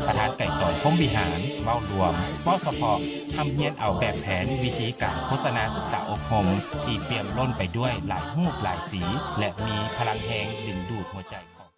ປະທານໄກສອນ ພົມວິຫານ ເວົ້າລວມ, ເວົ້າສະເພາະ, ຮ່ຳຮຽນເອົາແບບແຜນວິທີການໂຄສະນາສຶກສາອົບຮົມ ທີ່ປ່ຽມລົ້ນໄປດ້ວຍຫຼາຍຮູບຫຼາຍສີ ແລະ ມີພະລັງແຮງດຶງດູດຫົວໃຈຂອງ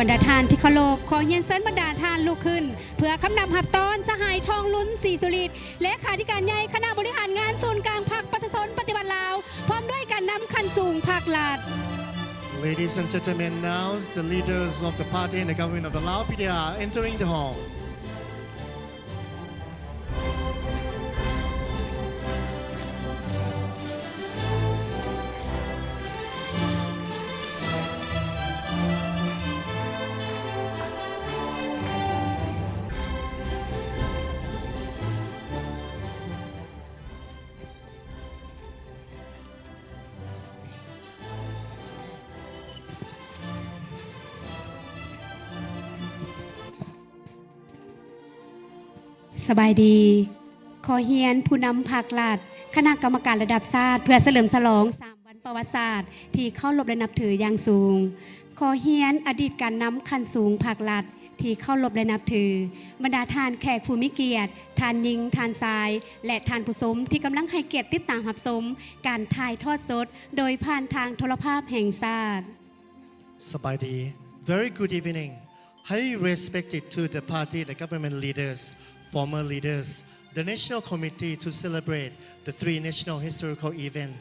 ບັນດາທ່ານທີ່ເຄົາລົບ, ຂໍຮຽນເຊີນບັນດາທ່ານລຸກຂຶ້ນ ເພື່ອຄຳນັບຮັບຕ້ອນສະຫາຍ ທອງລຸນ ສີສຸລິດ ເລຂາທິການໃຫຍ່ຄະນະບໍລິຫານງານສູນກາງພັກປະຊາຊົນປະຕິວັດລາວ ພ້ອມດ້ວຍການນຳຂັ້ນສູງພັກລັດ. Ladies and gentlemen, now the leaders of the party and the government of the Lao P D R are entering the hall. ສະບາຍດີ. ຂໍຮຽນຜູ້ນຳພັກລັດ, ຄະນະກຳມະການລະດັບຊາດ ເພື່ອສະເຫຼີມສະຫຼອງສາມວັນປະຫວັດສາດທີ່ເຄົາລົບ ແລະ ນັບຖືຢ່າງສູງ. ຂໍຮຽນອະດີດການນຳຂັ້ນສູງພັກລັດທີ່ເຄົາລົບ ແລະ ນັບຖື, ບັນດາທ່ານແຂກຜູ້ມີກຽດ, ທ່ານຍິງ, ທ່ານຊາຍ ແລະ ທ່ານຜູ້ຊົມທີ່ກຳລັງໃຫ້ກຽດຕິດຕາມຮັບຊົມການຖ່າຍທອດສົດໂດຍຜ່ານທາງໂທລະພາບແຫ່ງຊາດ. ສະບາຍດີ. Very good evening. Highly respected to the party, the government leaders, former leaders, the national committee to celebrate the three national historical event,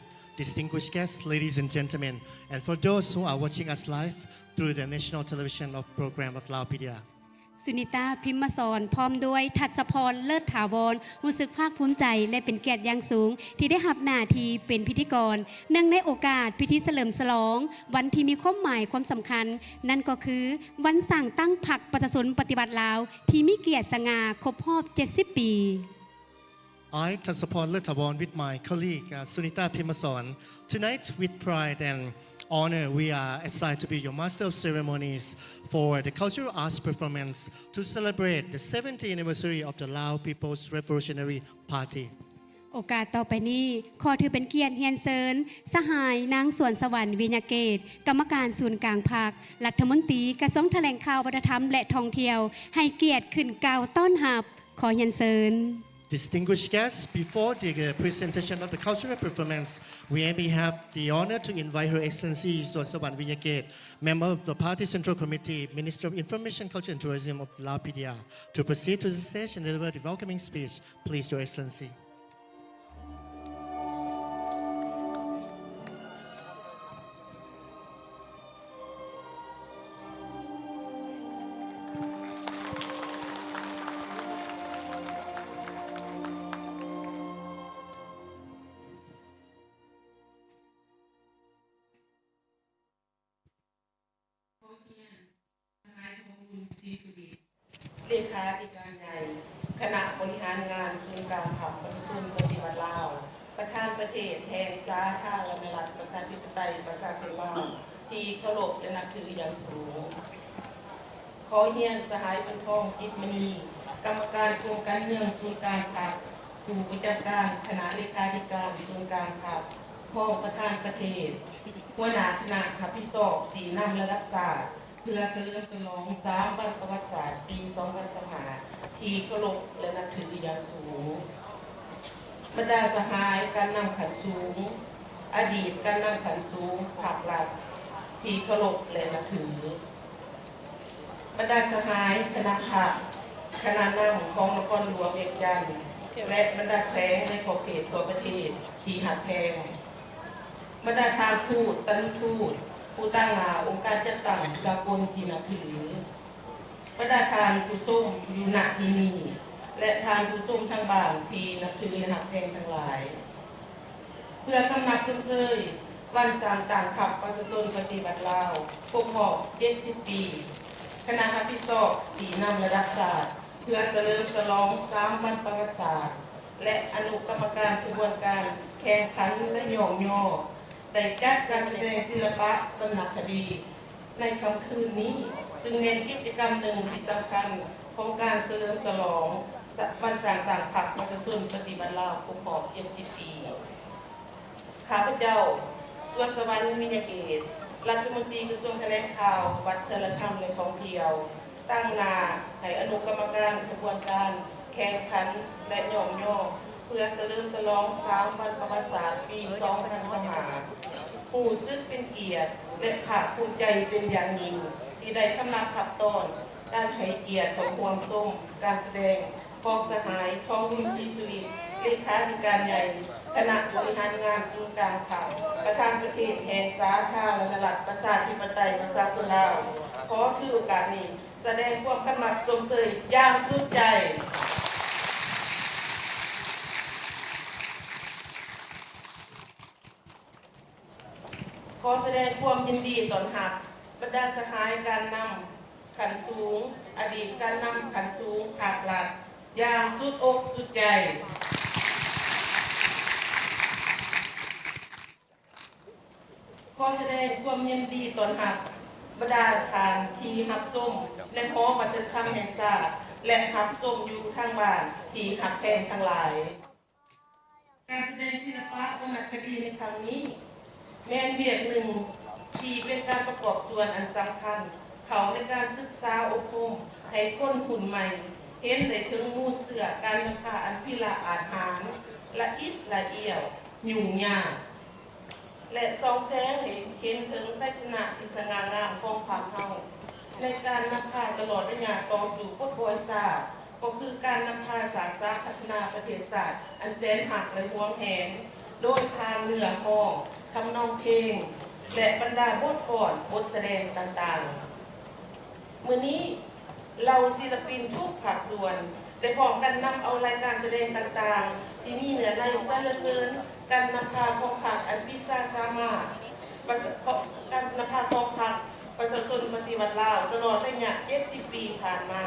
distinguished guests, ladies and gentlemen, and for those who are watching us live through the national television of program of Lao P D R. ສຸນິຕາ ພິມມະສອນ ພ້ອມດ້ວຍ ທັດສະພອນ ເລີດຖາວອນ ຮູ້ສຶກພາກພູມໃຈ ແລະ ເປັນກຽດຢ່າງສູງ ທີ່ໄດ້ຮັບໜ້າທີ່ເປັນພິທີກອນ ເນື່ອງໃນໂອກາດພິທີສະເຫຼີມສະຫຼອງວັນທີ່ມີຄວາມໝາຍຄວາມສຳຄັນ, ນັ້ນກໍຄື ວັນສ້າງຕັ້ງພັກປະຊາຊົນປະຕິວັດລາວ ທີ່ມີກຽດສະຫງ່າຄົບຮອບເຈັດສິບປີ. I, Thatsapon Letthavorn, with my colleague, uh, Sunita Phimmasorn, tonight, with pride and honor, we are excited to be your master of ceremonies for the cultural arts performance to celebrate the seventieth anniversary of the Lao People's Revolutionary Party. ໂອກາດຕໍ່ໄປນີ້ ຂໍຖືເປັນກຽດຮຽນເຊີນ ສະຫາຍ ນາງ ສວນສະຫວັນ ວິຍະເກດ ກຳມະການສູນກາງພັກ, ລັດຖະມົນຕີກະຊວງຖະແຫຼງຂ່າວ, ວັດທະນະທຳ ແລະ ທ່ອງທ່ຽວ ໃຫ້ກຽດຂຶ້ນກ່າວຕ້ອນຮັບ. ຂໍຮຽນເຊີນ. Distinguished guests, before the, uh, presentation of the cultural performance, we may have the honor to invite Her Excellency Suansawan Viyaket, Member of the Party Central Committee, Minister of Information, Culture and Tourism of the Lao P D R, to proceed to the stage and deliver the welcoming speech. Please, Your Excellency. ເລຂາທິການໃຫຍ່ຄະນະບໍລິຫານງານສູນກາງພັກປະຊາຊົນປະຕິວັດລາວ, ປະທານປະເທດແຫ່ງສາທາລະນະລັດ ປະຊາທິປະໄຕ ປະຊາຊົນລາວ ທີ່ເຄົາລົບ ແລະ ນັບຖືຢ່າງສູງ. ຂໍຮຽນສະຫາຍ ບຸນທອງ ຈິດມະນີ, ກຳມະການກົມການເມືອງສູນກາງພັກ, ຜູ້ປະຈຳການຄະນະເລຂາທິການສູນກາງພັກ, ຮອງປະທານປະເທດ, ຫົວໜ້າຄະນະຮັບຜິດຊອບຊີ້ນຳລະດັບຊາດ ເພື່ອສະເຫຼີມສະຫຼອງສາມວັນປະຫວັດສາດປີສອງພັນຊາວຫ້າ ທີ່ເຄົາລົບ ແລະ ນັບຖືຢ່າງສູງ. ບັນດາສະຫາຍການນຳຂັ້ນສູງ, ອະດີດການນຳຂັ້ນສູງພັກລັດ ທີ່ເຄົາລົບ ແລະ ນັບຖື. ບັນດາສະຫາຍຄະນະພັກ, ຄະນະນຳຂອງນະຄອນຫຼວງວຽງຈັນ ແລະ ບັນດາແຂວງໃນຂອບເຂດທົ່ວປະເທດທີ່ຮັກແພງ. ບັນດາທ່ານທູດ, ຕານຸທູດ, ຜູ້ຕາງໜ້າອົງການຈັດຕັ້ງສາກົນທີ່ນັບຖື. ບັນດາທ່ານຜູ້ຊົມຢູ່ ນະ ທີ່ນີ້ ແລະ ທ່ານຜູ້ຊົມທາງບ້ານທີ່ນັບຖື ແລະ ຮັກແພງທັງຫຼາຍ. ເພື່ອຄຳນັບຊົມເຊີຍວັນສ້າງຕັ້ງພັກປະຊາຊົນປະຕິວັດລາວຄົບຮອບເຈັດສິບປີ, ຄະນະຮັບຜິດຊອບຊີ້ນຳລະດັບຊາດ ເພື່ອສະເຫຼີມສະຫຼອງສາມວັນປະຫວັດສາດ ແລະ ອະນຸກຳມະການຂະບວນການແຂ່ງຂັນ ແລະ ຍ້ອງຍໍ ໄດ້ຈັດການສະແດງສິລະປະວັນນະຄະດີ ໃນຄ່ຳຄືນນີ້, ຊຶ່ງແມ່ນກິດຈະກຳໜຶ່ງທີ່ສຳຄັນຂອງການສະເຫຼີມສະຫຼອງສະ ວັນສ້າງຕັ້ງພັກປະຊາຊົນປະຕິວັດລາວຄົບຮອບເຈັດສິບປີ. ຂ້າພະເຈົ້າ ສວນສະຫວັນ ວິຍະເກດ, ລັດຖະມົນຕີກະຊວງຖະແຫຼງຂ່າວ, ວັດທະນະທຳ ແລະ ທ່ອງທ່ຽວ, ຕາງໜ້າໃຫ້ອະນຸກຳມະການຂະບວນການແຂ່ງຂັນ ແລະ ຍ້ອງຍໍ ເພື່ອສະເຫຼີມສະຫຼອງສາມວັນປະຫວັດສາດປີສອງພັນຊາວຫ້າ ຮູ້ສຶກເປັນກຽດ ແລະ ພາກພູມໃຈເປັນຢ່າງຍິ່ງ ທີ່ໄດ້ກຳລັງຮັບຕ້ອນການໃຫ້ກຽດເຂົ້າຮ່ວມຊົມການສະແດງຂອງສະຫາຍ ທອງລຸນ ສີສຸລິດ ເລຂາທິການໃຫຍ່ຄະນະບໍລິຫານງານສູນກາງພັກ ປະທານປະເທດແຫ່ງສາທາລະນະລັດ ປະຊາທິປະໄຕ ປະຊາຊົນລາວ. ຂໍຖືໂອກາດນີ້ສະແດງຄວາມກຳລັງຊົມເຊີຍຢ່າງສຸດໃຈ. ຂໍສະແດງຄວາມຍິນດີຕ້ອນຮັບບັນດາສະຫາຍການນຳຂັ້ນສູງ, ອະດີດການນຳຂັ້ນສູງພາກລັດຢ່າງສຸດອົກສຸດໃຈ. ຂໍສະແດງຄວາມຍິນດີຕ້ອນຮັບບັນດາທ່ານທີ່ຮັບຊົມໃນຫໍວັດທະນະທຳແຫ່ງຊາດ ແລະ ຮັບຊົມຢູ່ທາງບ້ານທີ່ຮັກແພງທັງຫຼາຍ. ການສະແດງສິລະປະວັນນະຄະດີໃນຄັ້ງນີ້ ແມ່ນວຽກໜຶ່ງທີ່ເປັນການປະກອບສ່ວນອັນສຳຄັນເຂົ້າໃນການສຶກສາອົບຮົມໃຫ້ຄົນຮຸ່ນໃໝ່ເຫັນໄດ້ເຖິງມູນເຊື້ອການນຳພາອັນພິລະອາດຫານ, ລະອິດລະອຽວ, ຫຍຸ້ງຍາກ ແລະ ສ່ອງແສງໃຫ້ເຫັນເຖິງໄຊຊະນະທີ່ສະຫງ່າງາມຂອງພວກເຮົາ ໃນການນຳພາຕະຫຼອດໄລຍະຕໍ່ສູ້ປົດປ່ອຍຊາດ ກໍຄືການນຳພາສ້າງສາພັດທະນາປະເທດຊາດອັນແສນຮັກ ແລະ ຫວງແຫນ ໂດຍຜ່ານເນື້ອຮ້ອງ, ທຳນອງເພງ ແລະ ບັນດາບົດຟ້ອນ, ບົດສະແດງຕ່າງໆ. ມື້ນີ້ ເຫຼົ່າສິລະປິນທຸກພາກສ່ວນ ໄດ້ພ້ອມກັນນຳເອົາລາຍການສະແດງຕ່າງໆ ທີ່ມີເນື້ອໃນສັນລະເສີນການນຳພາຂອງພັກອັນວິຊາສາມາດ, ປະຊາ ການນຳພາຂອງພັກປະຊາຊົນປະຕິວັດລາວ ຕະຫຼອດໄລຍະເຈັດສິບປີຜ່ານມາ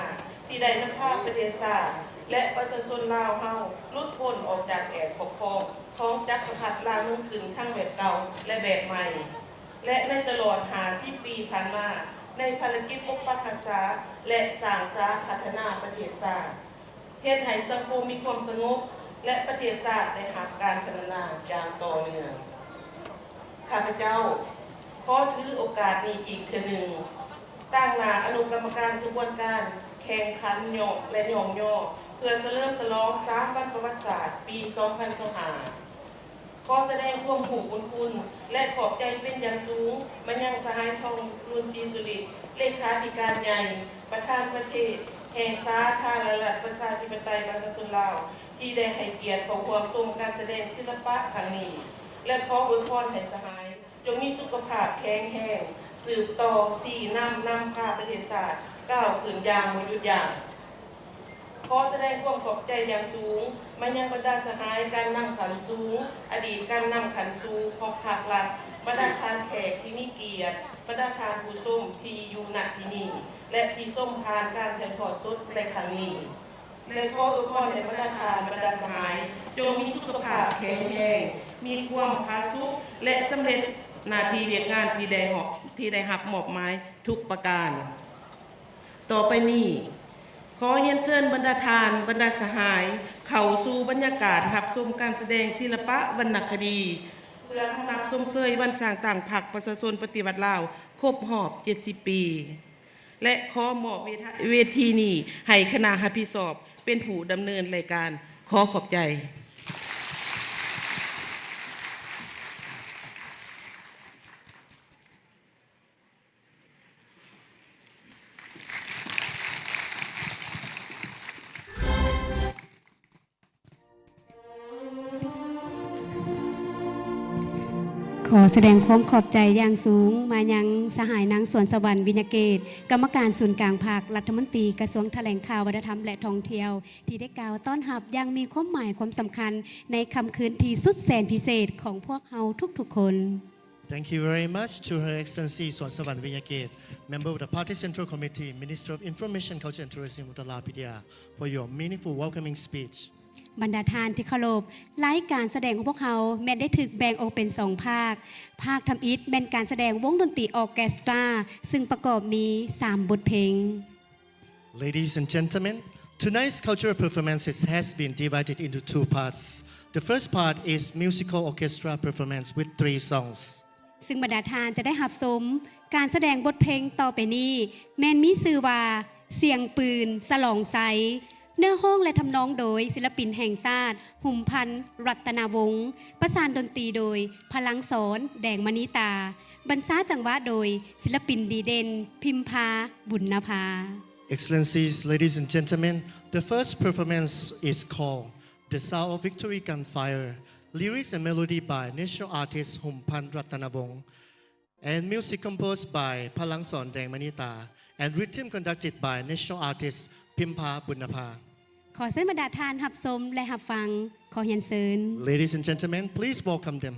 ທີ່ໄດ້ນຳພາປະເທດຊາດ ແລະ ປະຊາຊົນລາວເຮົາ ຫຼຸດພົ້ນອອກຈາກແອບຂອບຄອງຂອງຈັກກະພັດລ່າເມືອງຂຶ້ນ ທັງແບບເກົ່າ ແລະ ແບບໃໝ່. ແລະ ໃນຕະຫຼອດຫ້າສິບປີຜ່ານມາ ໃນພາລະກິດປົກປັກຮັກສາ ແລະ ສ້າງສາພັດທະນາປະເທດຊາດ ເຮັດໃຫ້ສັງຄົມມີຄວາມສະຫງົບ ແລະ ປະເທດຊາດໄດ້ຮັບການພັດທະນາຢ່າງຕໍ່ເນື່ອງ. ຂ້າພະເຈົ້າຂໍຖືໂອກາດນີ້ອີກເທື່ອໜຶ່ງ ຕາງໜ້າອະນຸກຳມະການຂະບວນການແຂ່ງຂັນຍ້ອງ ແລະ ຍ້ອງຍໍ ເພື່ອສະເຫຼີມສະຫຼອງສາມວັນປະຫວັດສາດປີສອງພັນຊາວຫ້າ ຂໍສະແດງຄວາມຮູ້ບຸນຄຸນ ແລະ ຂອບໃຈເປັນຢ່າງສູງມາຍັງສະຫາຍ ທອງລຸນ ສີສຸລິດ ເລຂາທິການໃຫຍ່ ປະທານປະເທດແຫ່ງສາທາລະນະລັດ ປະຊາທິປະໄຕ ປະຊາຊົນລາວ ທີ່ໄດ້ໃຫ້ກຽດເຂົ້າຮ່ວມຊົມການສະແດງສິລະປະຄັ້ງນີ້ ແລະ ຂໍອວຍພອນໃຫ້ສະຫາຍ ຈົ່ງມີສຸຂະພາບແຂງແຮງ, ສືບຕໍ່ຊີ້ນຳນຳພາປະເທດຊາດກ້າວຂຶ້ນຢ່າງບໍ່ຢຸດຢັ້ງ. ຂໍສະແດງຄວາມຂອບໃຈຢ່າງສູງມາຍັງບັນດາສະຫາຍການນຳຂັ້ນສູງ, ອະດີດການນຳຂັ້ນສູງຂອງພັກລັດ, ບັນດາທ່ານແຂກທີ່ມີກຽດ, ບັນດາທ່ານຜູ້ຊົມທີ່ຢູ່ ນະ ທີ່ນີ້ ແລະ ທີ່ຊົມຜ່ານການຖ່າຍທອດສົດໃນຄັ້ງນີ້. ແລະ ຂໍອວຍພອນໃຫ້ບັນດາທ່ານບັນດາສະຫາຍ ຈົ່ງມີສຸຂະພາບແຂງແຮງ, ມີຄວາມຜາສຸກ ແລະ ສຳເລັດໜ້າທີ່ວຽກງານທີ່ໄດ້ຮອບ ທີ່ໄດ້ຮັບມອບໝາຍທຸກປະການ. ຕໍ່ໄປນີ້ ຂໍຮຽນເຊີນບັນດາທ່ານບັນດາສະຫາຍ ເຂົ້າສູ່ບັນຍາກາດຮັບຊົມການສະແດງສິລະປະວັນນະຄະດີ ເພື່ອຕ້ອນຮັບຊົມເຊີຍວັນສ້າງຕັ້ງພັກປະຊາຊົນປະຕິວັດລາວ ຄົບຮອບເຈັດສິບປີ. ແລະ ຂໍມອບເວທາ ເວທີນີ້ໃຫ້ຄະນະຮັບຜິດຊອບເປັນຜູ້ດຳເນີນລາຍການ. ຂໍຂອບໃຈ. ຂໍສະແດງຄວາມຂອບໃຈຢ່າງສູງມາຍັງສະຫາຍນາງ ສວນສະຫວັນ ວິຍະເກດ ກຳມະການສູນກາງພັກ, ລັດຖະມົນຕີກະຊວງຖະແຫຼງຂ່າວ, ວັດທະນະທຳ ແລະ ທ່ອງທ່ຽວ ທີ່ໄດ້ກ່າວຕ້ອນຮັບຢ່າງມີຄວາມໝາຍຄວາມສຳຄັນໃນຄ່ຳຄືນທີ່ສຸດແສນພິເສດຂອງພວກເຮົາທຸກໆຄົນ. Thank you very much to Her Excellency Suansavan Wiyaket, Member of the Party Central Committee, Minister of Information, Culture and Tourism of the Lao P D R, for your meaningful welcoming speech. ບັນດາທ່ານທີ່ເຄົາລົບ, ລາຍການສະແດງຂອງພວກເຮົາແມ່ນໄດ້ຖືກແບ່ງອອກເປັນສອງພາກ. ພາກທຳອິດແມ່ນການສະແດງວົງດົນຕີອອເຄສຕຣາ, ຊຶ່ງປະກອບມີສາມບົດເພງ. Ladies and gentlemen, tonight's cultural performances has been divided into two parts. The first part is musical orchestra performance with three songs. ຊຶ່ງບັນດາທ່ານຈະໄດ້ຮັບຊົມການສະແດງບົດເພງຕໍ່ໄປນີ້ ແມ່ນມີຊື່ວ່າ ສຽງປືນສະຫຼອງໄຊ, ເນື້ອຮ້ອງ ແລະ ທຳນອງໂດຍ ສິລະປິນແຫ່ງຊາດ ຫຸມພັນ ລັດຕະນາວົງ, ປະສານດົນຕີໂດຍ ພະລັງສອນ ແດງມະນີຕາ, ບັນຊາຈັງຫວະໂດຍ ສິລະປິນດີເດັ່ນ ພິມພາ ບຸນນະພາ. Excellencies, ladies and gentlemen, the first performance is called The Sound of Victory Gunfire, lyrics and melody by national artist ຫຸມພັນ ລັດຕະນາວົງ and music composed by ພະລັງສອນ ແດງມະນີຕາ and rhythm conducted by national artist ພິມພາ ບຸນນະພາ. ຂໍເຊີນບັນດາທ່ານຮັບຊົມ ແລະ ຮັບຟັງ. ຂໍຮຽນເຊີນ. Ladies and gentlemen, please welcome them.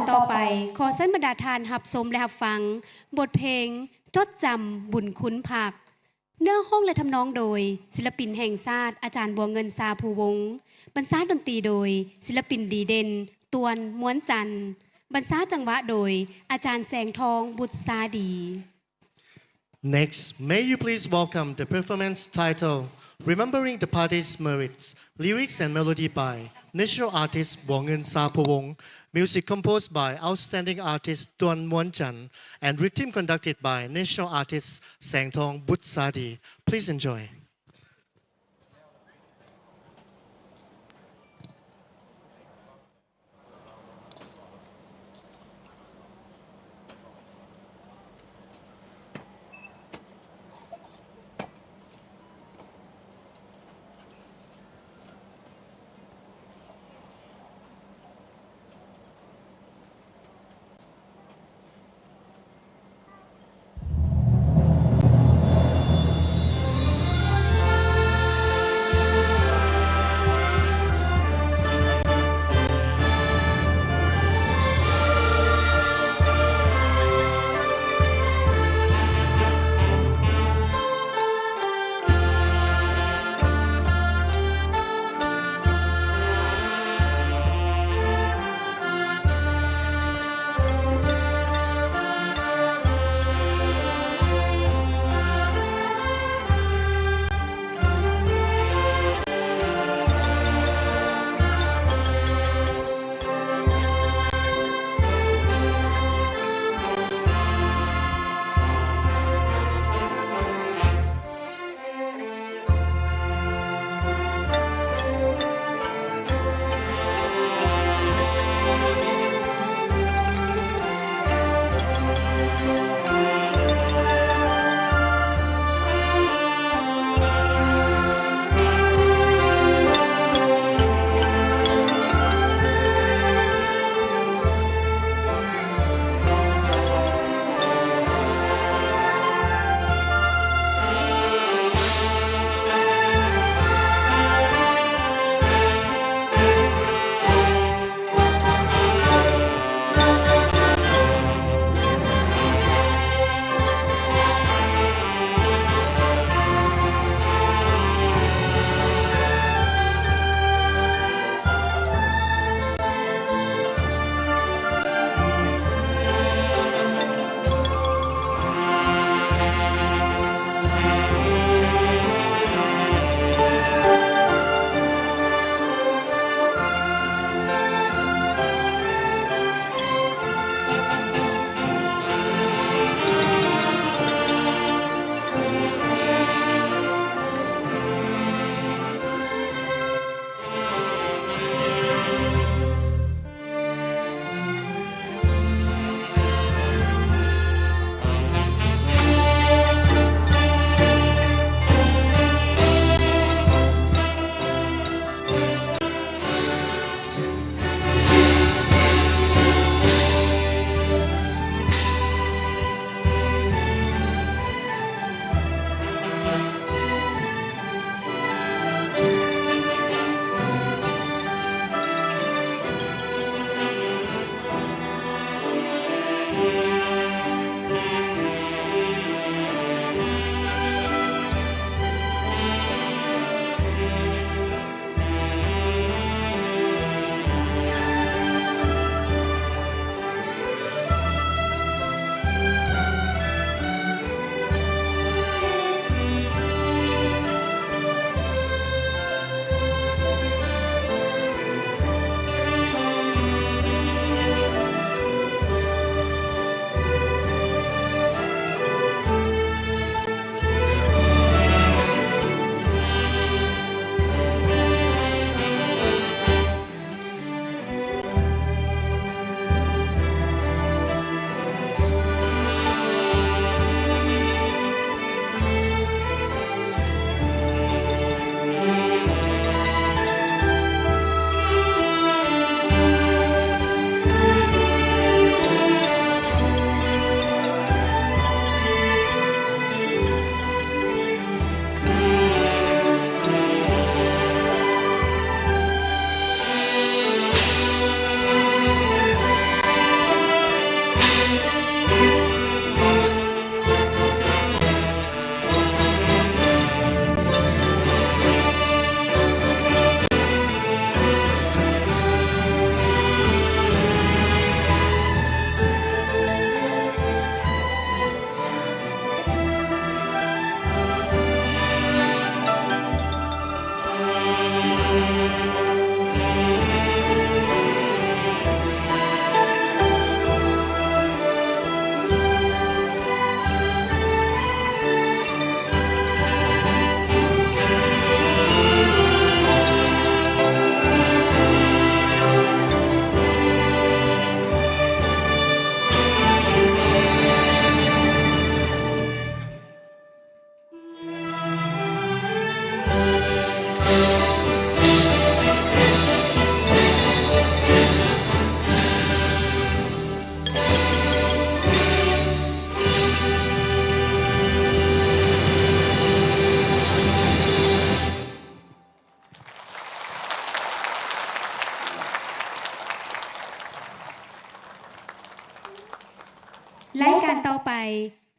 ຕໍ່ໄປ ຂໍເຊີນບັນດາທ່ານຮັບຊົມ ແລະ ຮັບຟັງບົດເພງ ຈົດຈຳບຸນຄຸນພັກ. ເນື້ອຮ້ອງ ແລະ ທຳນອງໂດຍ ສິລະປິນແຫ່ງຊາດ ອາຈານ ບົວເງິນ ຊາພູວົງ. ບັນຊາດົນຕີໂດຍ ສິລະປິນດີເດັ່ນ ຕວນ ມວນຈັນ. ບັນຊາຈັງຫວະໂດຍ ອາຈານ ແສງທອງ ບຸດຊາດີ. Next, may you please welcome the performance titled Remembering the Party's Merits, lyrics and melody by national artist ບົວເງິນ ຊາພູວົງ, music composed by outstanding artist ຕວນ ມວນຈັນ and rhythm conducted by national artist ແສງທອງ ບຸດຊາດີ. Please enjoy.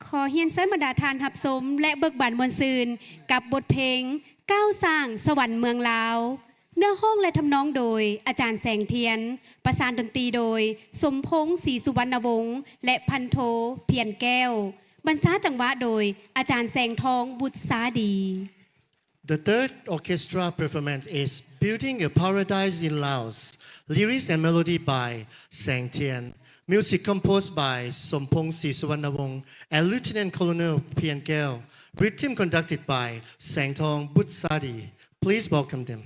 ຂໍຮຽນເຊີນບັນດາທ່ານຮັບຊົມ ແລະ ເບີກບານມ່ວນຊື່ນກັບບົດເພງກ້າວສ້າງສະຫວັນເມືອງລາວ. ເນື້ອຮ້ອງ ແລະ ທຳນອງໂດຍອາຈານແສງທຽນ, ປະສານດົນຕີໂດຍ ສົມພົງ ສີສຸວັນນະວົງ ແລະ ພັນໂທ ພຽນແກ້ວ, ບັນຊາຈັງຫວະໂດຍອາຈານແສງທອງ ບຸດຊາດີ. The third orchestra performance is Building a Paradise in Laos, lyrics and melody by Saeng Tien, music composed by Sompong Sisuwannavong and Lieutenant Colonel Phien Keo, rhythm conducted by Saengthong Butsadi. Please welcome them.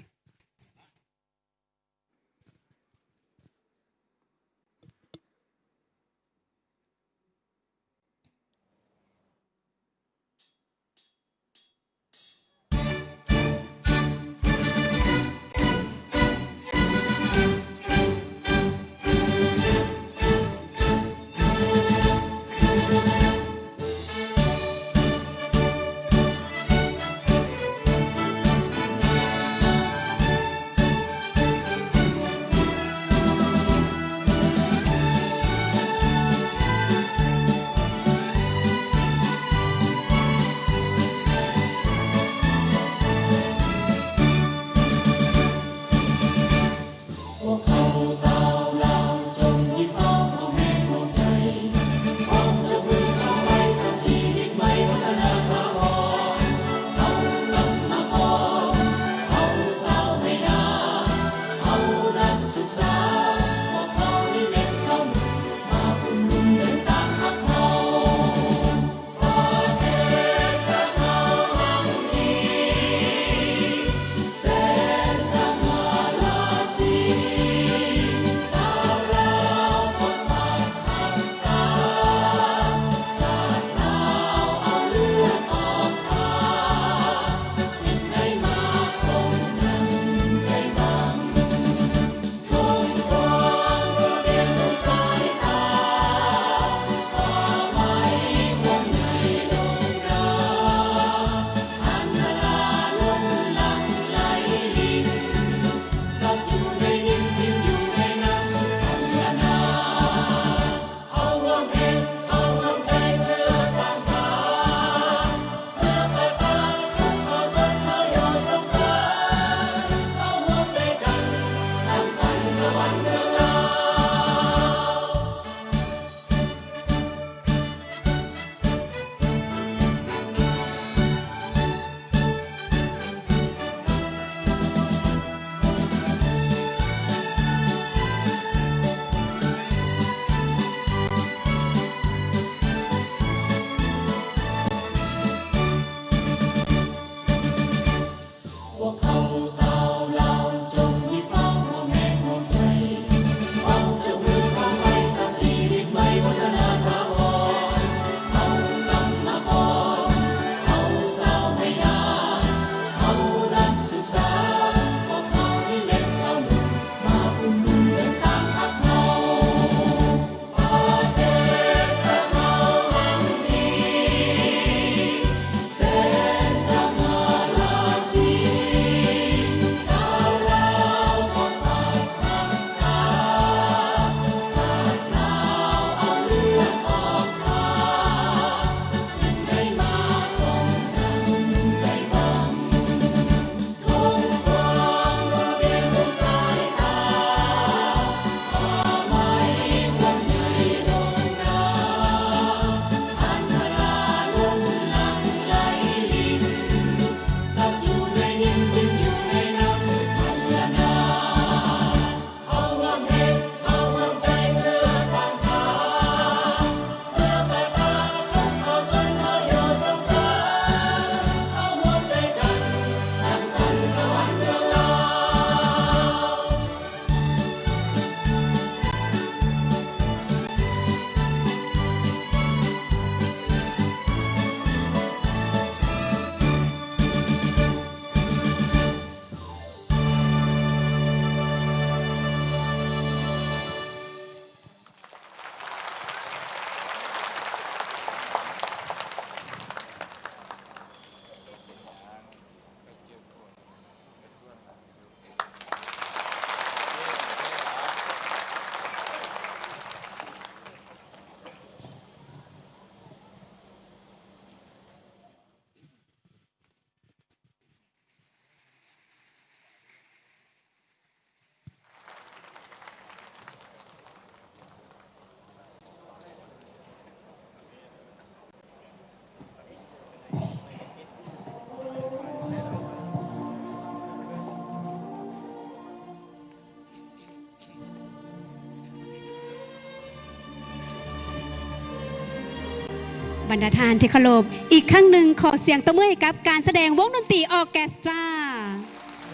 ບັນດາທ່ານທີ່ເຄົາລົບ, ອີກຄັ້ງໜຶ່ງຂໍສຽງຕົບມືໃຫ້ກັບການສະແດງວົງດົນຕີອອເຄສຕຣາ.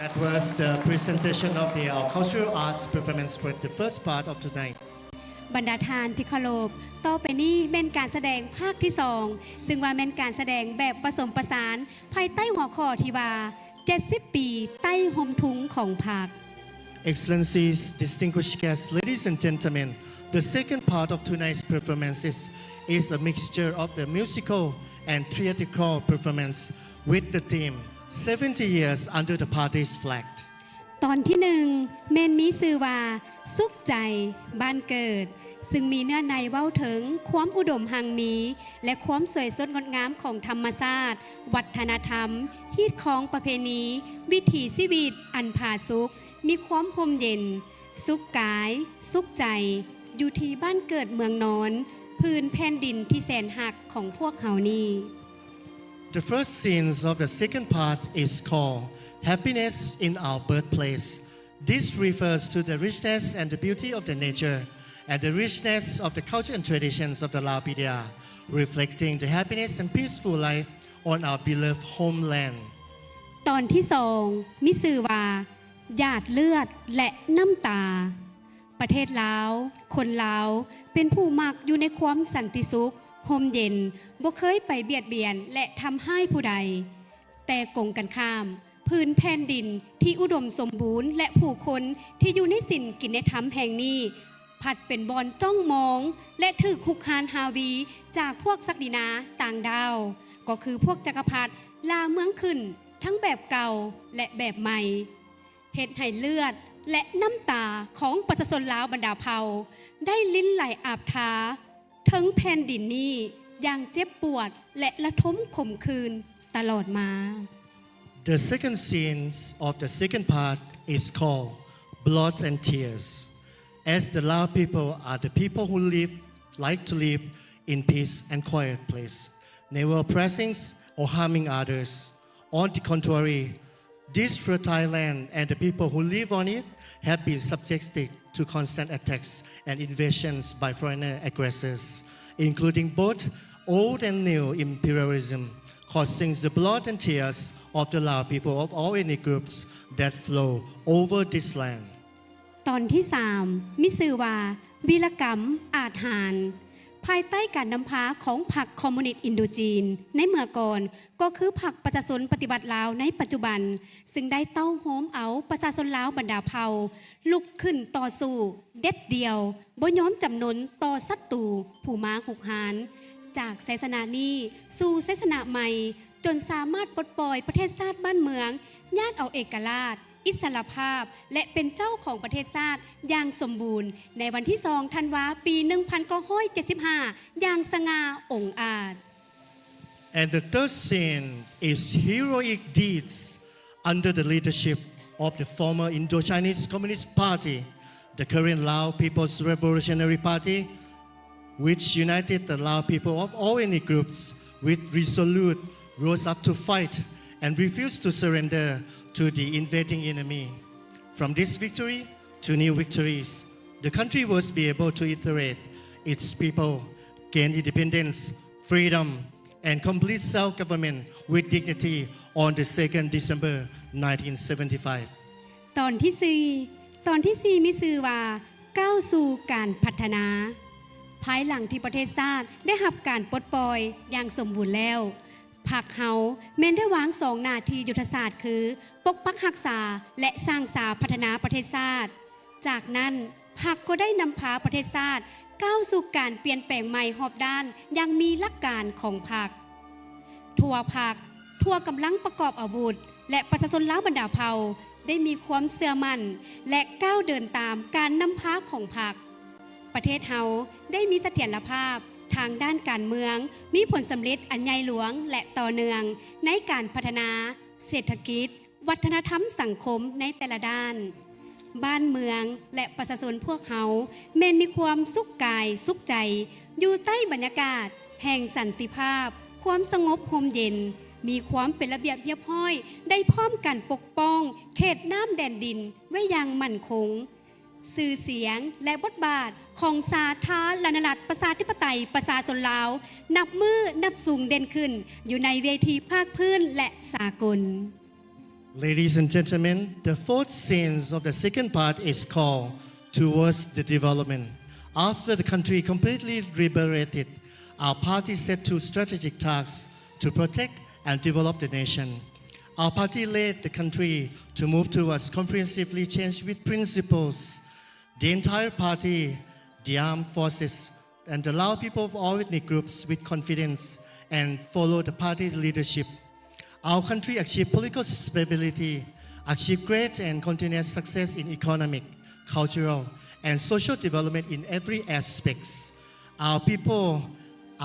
That was the presentation of the, uh, cultural arts performance for the first part of tonight. ບັນດາທ່ານທີ່ເຄົາລົບ, ຕໍ່ໄປນີ້ແມ່ນການສະແດງພາກທີສອງ ຊຶ່ງວ່າແມ່ນການສະແດງແບບປະສົມປະສານ ພາຍໃຕ້ຫົວຂໍ້ທີ່ວ່າ ເຈັດສິບປີໃຕ້ຮົ່ມທຸງຂອງພັກ. Excellencies, distinguished guests, ladies and gentlemen, the second part of tonight's performances is a mixture of the musical and theatrical performance with the theme seventy years under the party's flag. ຕອນທີໜຶ່ງ ແມ່ນມີຊື່ວ່າ ສຸກໃຈບ້ານເກີດ ຊຶ່ງມີເນື້ອໃນເວົ້າເຖິງຄວາມອຸດົມຮັ່ງມີ ແລະ ຄວາມສວຍສົດງົດງາມຂອງທຳມະຊາດ, ວັດທະນະທຳ, ຮີດຄອງປະເພນີ, ວິຖີຊີວິດອັນຜາສຸກ, ມີຄວາມຮົ່ມເຢັນ, ສຸກກາຍ, ສຸກໃຈ, ຢູ່ທີ່ບ້ານເກີດເມືອງນອນ, ພື້ນແຜ່ນດິນທີ່ແສນຮັກຂອງພວກເຮົານີ້. The first scenes of the second part is called Happiness in Our Birthplace. This refers to the richness and the beauty of the nature and the richness of the culture and traditions of the Lao P D R, reflecting the happiness and peaceful life on our beloved homeland. ຕອນທີສອງ ມີຊື່ວ່າ ຫຍາດເລືອດ ແລະ ນ້ຳຕາ. ປະເທດລາວ, ຄົນລາວເປັນຜູ້ມັກຢູ່ໃນຄວາມສັນຕິສຸກ, ຮົ່ມເຢັນ, ບໍ່ເຄີຍໄປບຽດບຽນ ແລະ ທຳຮ້າຍຜູ້ໃດ. ແຕ່ກົງກັນຂ້າມ, ພື້ນແຜ່ນດິນທີ່ອຸດົມສົມບູນ ແລະ ຜູ້ຄົນທີ່ຢູ່ໃນສິນກິນໃນທຳແຫ່ງນີ້ ພັດເປັນບ່ອນຈ້ອງມອງ ແລະ ຖືກຮຸກຮານຮາວີຈາກພວກສັກດິນາຕ່າງດ້າວ, ກໍຄືພວກຈັກກະພັດລ່າເມືອງຂຶ້ນ ທັງແບບເກົ່າ ແລະ ແບບໃໝ່. ເຮັດໃຫ້ເລືອດ ແລະ ນ້ຳຕາຂອງປະຊາຊົນລາວບັນດາເຜົ່າ ໄດ້ລິນໄຫຼອາບທາເຖິງແຜ່ນດິນນີ້ຢ່າງເຈັບປວດ ແລະ ລະທົມຂົມຂືນຕະຫຼອດມາ. The second scenes of the second part is called Blood and Tears. As the Lao people are the people who live, like to live in peace and quiet place, never oppressing or harming others. On the contrary, this fertile land and the people who live on it have been subjected to constant attacks and invasions by foreigner aggressors, including both old and new imperialism, causing the blood and tears of the Lao people of all ethnic groups that flow over this land. ຕອນທີສາມ ມີຊື່ວ່າ ວີລະກຳອາດຫານ. ພາຍໃຕ້ການນຳພາຂອງພັກຄອມມູນິດອິນໂດຈີນໃນເມື່ອກ່ອນ ກໍຄືພັກປະຊາຊົນປະຕິວັດລາວໃນປັດຈຸບັນ, ຊຶ່ງໄດ້ເຕົ້າໂຮມເອົາປະຊາຊົນລາວບັນດາເຜົ່າລຸກຂຶ້ນຕໍ່ສູ້ເດັດດ່ຽວ, ບໍ່ຍອມຈຳນົນຕໍ່ສັດຕູຜູ້ມາຮຸກຮານ. ຈາກໄຊຊະນະນີ້ສູ່ໄຊຊະນະໃໝ່, ຈົນສາມາດປົດປ່ອຍປະເທດຊາດບ້ານເມືອງ, ຍາດເອົາເອກະລາດ, ອິດສະຫຼະພາບ ແລະ ເປັນເຈົ້າຂອງປະເທດຊາດຢ່າງສົມບູນ ໃນວັນທີສອງ ທັນວາ ປີໜຶ່ງພັນເກົ້າຮ້ອຍເຈັດສິບຫ້າ ຢ່າງສະຫງ່າອົງອາດ. And the third scene is heroic deeds under the leadership of the former Indo-Chinese Communist Party, the current Lao People's Revolutionary Party, which united the Lao people of all ethnic groups with resolute rose up to fight and refused to surrender to the invading enemy. From this victory to new victories, the country was be able to iterate its people, gain independence, freedom, and complete self-government with dignity on the second December nineteen seventy-five. ຕອນທີສີ່ ຕອນທີສີ່ມີຊື່ວ່າ ກ້າວສູ່ການພັດທະນາ. ພາຍຫຼັງທີ່ປະເທດຊາດໄດ້ຮັບການປົດປ່ອຍຢ່າງສົມບູນແລ້ວ, ພັກເຮົາແມ່ນໄດ້ວາງສອງໜ້າທີ່ຍຸດທະສາດຄື ປົກປັກຮັກສາ ແລະ ສ້າງສາພັດທະນາປະເທດຊາດ. ຈາກນັ້ນ, ພັກກໍໄດ້ນຳພາປະເທດຊາດກ້າວສູ່ການປ່ຽນແປງໃໝ່ຮອບດ້ານຢ່າງມີຫຼັກການຂອງພັກ. ທົ່ວພັກ, ທົ່ວກຳລັງປະກອບອາວຸດ ແລະ ປະຊາຊົນລາວບັນດາເຜົ່າ ໄດ້ມີຄວາມເຊື່ອໝັ້ນ ແລະ ກ້າວເດີນຕາມການນຳພາຂອງພັກ. ປະເທດເຮົາໄດ້ມີສະຖຽນລະພາບທາງດ້ານການເມືອງ, ມີຜົນສຳເລັດອັນໃຫຍ່ຫຼວງ ແລະ ຕໍ່ເນື່ອງໃນການພັດທະນາເສດຖະກິດ, ວັດທະນະທຳສັງຄົມໃນແຕ່ລະດ້ານ. ບ້ານເມືອງ ແລະ ປະຊາຊົນພວກເຮົາແມ່ນມີຄວາມສຸກກາຍສຸກໃຈ ຢູ່ໃຕ້ບັນຍາກາດແຫ່ງສັນຕິພາບ, ຄວາມສະຫງົບຮົ່ມເຢັນ, ມີຄວາມເປັນລະບຽບຮຽບຮ້ອຍ, ໄດ້ພ້ອມກັນປົກປ້ອງເຂດນ້ຳແດນດິນໄວ້ຢ່າງໝັ້ນຄົງ. ຊື່ສຽງ ແລະ ບົດບາດຂອງສາທາລະນະລັດ ປະຊາທິປະໄຕ ປະຊາຊົນລາວ ນັບມື້ນັບສູງເດັ່ນຂຶ້ນ ຢູ່ໃນເວທີພາກພື້ນ ແລະ ສາກົນ. Ladies and gentlemen, the fourth scene of the second part is called Towards the Development. After the country completely liberated, our party set two strategic tasks to protect and develop the nation. Our party led the country to move towards comprehensively change with principles. The entire party, the armed forces, and the Lao people of all ethnic groups with confidence and follow the party's leadership. Our country achieved political stability, achieved great and continuous success in economic, cultural, and social development in every aspects. Our people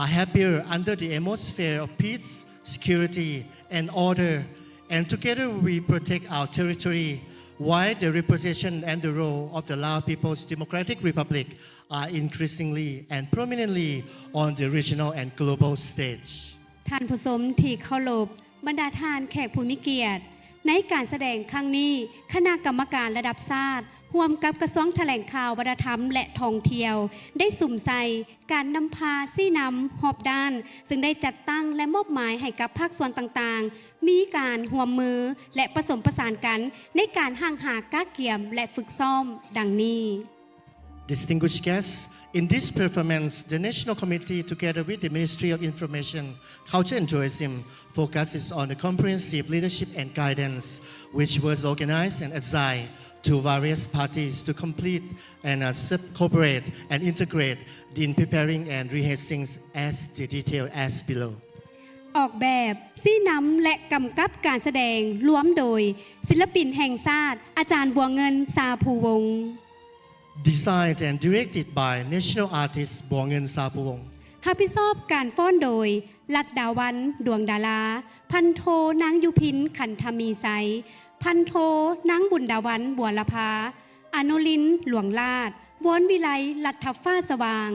are happier under the atmosphere of peace, security, and order, and together we protect our territory, while the reputation and the role of the Lao People's Democratic Republic are increasingly and prominently on the regional and global stage. ທ່ານຜູ້ຊົມທີ່ເຄົາລົບ, ບັນດາທ່ານແຂກຜູ້ມີກຽດ, ໃນການສະແດງຄັ້ງນີ້, ຄະນະກຳມະການລະດັບຊາດ ຮ່ວມກັບກະຊວງຖະແຫຼງຂ່າວ, ວັດທະນະທຳ ແລະ ທ່ອງທ່ຽວ ໄດ້ສຸມໃສ່ການນຳພາຊີ້ນຳຮອບດ້ານ, ເຊິ່ງໄດ້ຈັດຕັ້ງ ແລະ ມອບໝາຍໃຫ້ກັບພາກສ່ວນຕ່າງໆ ມີການຮ່ວມມື ແລະ ປະສົມປະສານກັນ ໃນການຮ່າງຫາ, ກະກຽມ ແລະ ຝຶກຊ້ອມ ດັ່ງນີ້. Distinguished guests, in this performance, the National Committee, together with the Ministry of Information, Culture and Tourism, focuses on the comprehensive leadership and guidance, which was organized and assigned to various parties to complete and, uh, sub-, cooperate and integrate in preparing and rehearsing as the detail as below. ອອກແບບ, ຊີ້ນຳ ແລະ ກຳກັບການສະແດງ ລວມໂດຍ ສິນລະປິນແຫ່ງຊາດ ອາຈານ ບົວເງິນ ຊາພູວົງ. Designed and directed by National Artist ບົວເງິນ ຊາພູວົງ. ຮັບຜິດຊອບການຟ້ອນໂດຍ ລັດດາວັນ ດວງດາລາ, ພັນໂທ ນາງ ຍຸພິນ ຂັນທະມີໄຊ, ພັນໂທ ນາງ ບຸນດາວັນ ບົວລະພາ, ອະນຸລິນ ຫຼວງລາດ, ວອນວິໄລ ລັດທະຟ້າສະຫວ່າງ,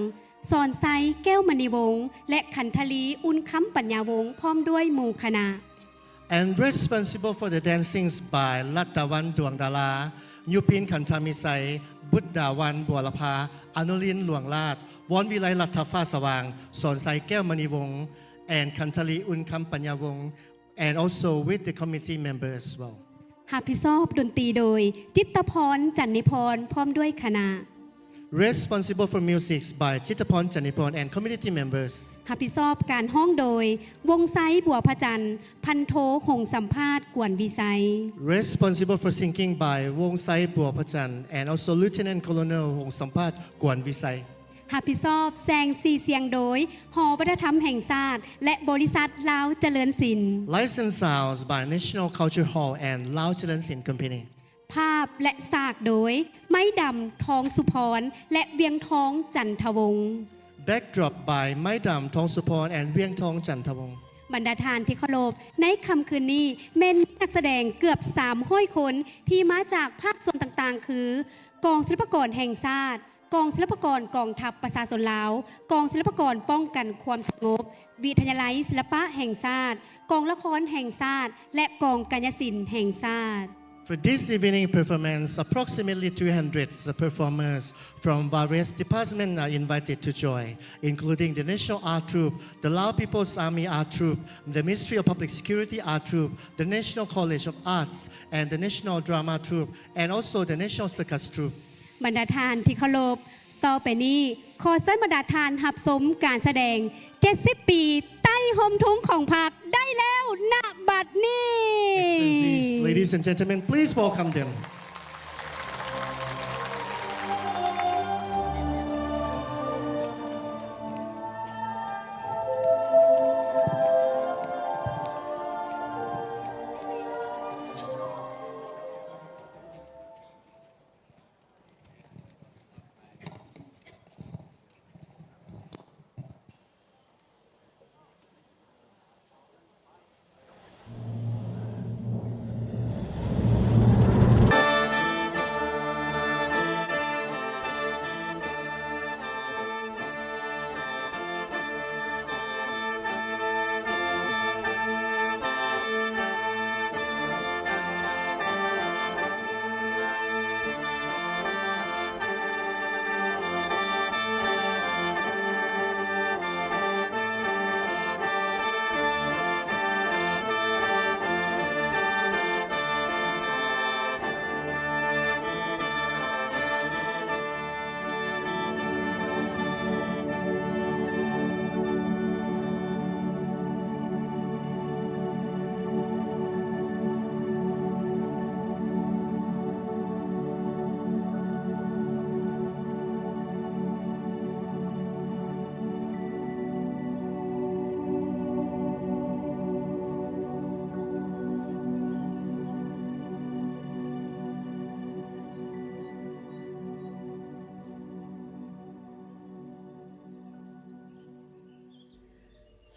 ສອນໄຊ ແກ້ວມະນີວົງ ແລະ ຂັນທະລີ ອຸ່ນຄຳປັນຍາວົງ ພ້ອມດ້ວຍໝູ່ຄະນະ. And responsible for the dancings by ລັດດາວັນ ດວງດາລາ, ຍຸພິນ ຂັນທະມີໄຊ, ບຸດດາວັນ ບົວລະພາ, ອະນຸລິນ ຫຼວງລາດ, ວອນວິໄລ ລັດທະຟ້າສະຫວ່າງ, ສອນໄຊ ແກ້ວມະນີວົງ and ຂັນທະລີ ອຸ່ນຄຳປັນຍາວົງ and also with the committee member as well. ຮັບຜິດຊອບດົນຕີໂດຍ ຈິດຕະພອນ ຈັນນິພອນ ພ້ອມດ້ວຍຄະນະ. Responsible for music by ຈິດຕະພອນ ຈັນນິພອນ and committee members. ຮັບຜິດຊອບການຮ້ອງໂດຍ ວົງໄຊ ບົວພະຈັນ, ພັນໂທ ຫົງສຳພາດ ກວນວິໄຊ. Responsible for singing by ວົງໄຊ ບົວພະຈັນ and also Lieutenant Colonel ຫົງສຳພາດ ກວນວິໄຊ. ຮັບຜິດຊອບແສງສີສຽງໂດຍ ຫໍວັດທະນະທຳແຫ່ງຊາດ ແລະ ບໍລິສັດລາວຈະເລີນສິນ. Lights and sounds by National Culture Hall and Lao Challensin Company. ພາບ ແລະ ສາກໂດຍ ໄມ້ດຳ ທອງສຸພອນ ແລະ ວຽງທອງ ຈັນທະວົງ. Backdrop by ໄມ້ດຳ ທອງສຸພອນ and ວຽງທອງ ຈັນທະວົງ. ບັນດາທ່ານທີ່ເຄົາລົບ, ໃນຄ່ຳຄືນນີ້ແມ່ນມີນັກສະແດງເກືອບສາມຮ້ອຍຄົນ ທີ່ມາຈາກພາກສ່ວນຕ່າງໆ ຄື ກອງສິລະປາກອນແຫ່ງຊາດ, ກອງສິລະປາກອນກອງທັບປະຊາຊົນລາວ, ກອງສິລະປາກອນປ້ອງກັນຄວາມສະຫງົບ, ວິທະຍາໄລສິລະປະແຫ່ງຊາດ, ກອງລະຄອນແຫ່ງຊາດ ແລະ ກອງກາຍະສິນແຫ່ງຊາດ. For this evening performance, approximately three hundred performers from various departments are invited to join, including the National Art Troupe, the Lao People's Army Art Troupe, the Ministry of Public Security Art Troupe, the National College of Arts, and the National Drama Troupe, and also the National Circus Troupe. ບັນດາທ່ານທີ່ເຄົາລົບ, ຕໍ່ໄປນີ້ ຂໍເຊີນບັນດາທ່ານຮັບຊົມການສະແດງເຈັດສິບປີໃຕ້ຮົ່ມທຸງຂອງພັກໄດ້ແລ້ວ ນະບັດນີ້. Excellencies, ladies and gentlemen, please welcome them.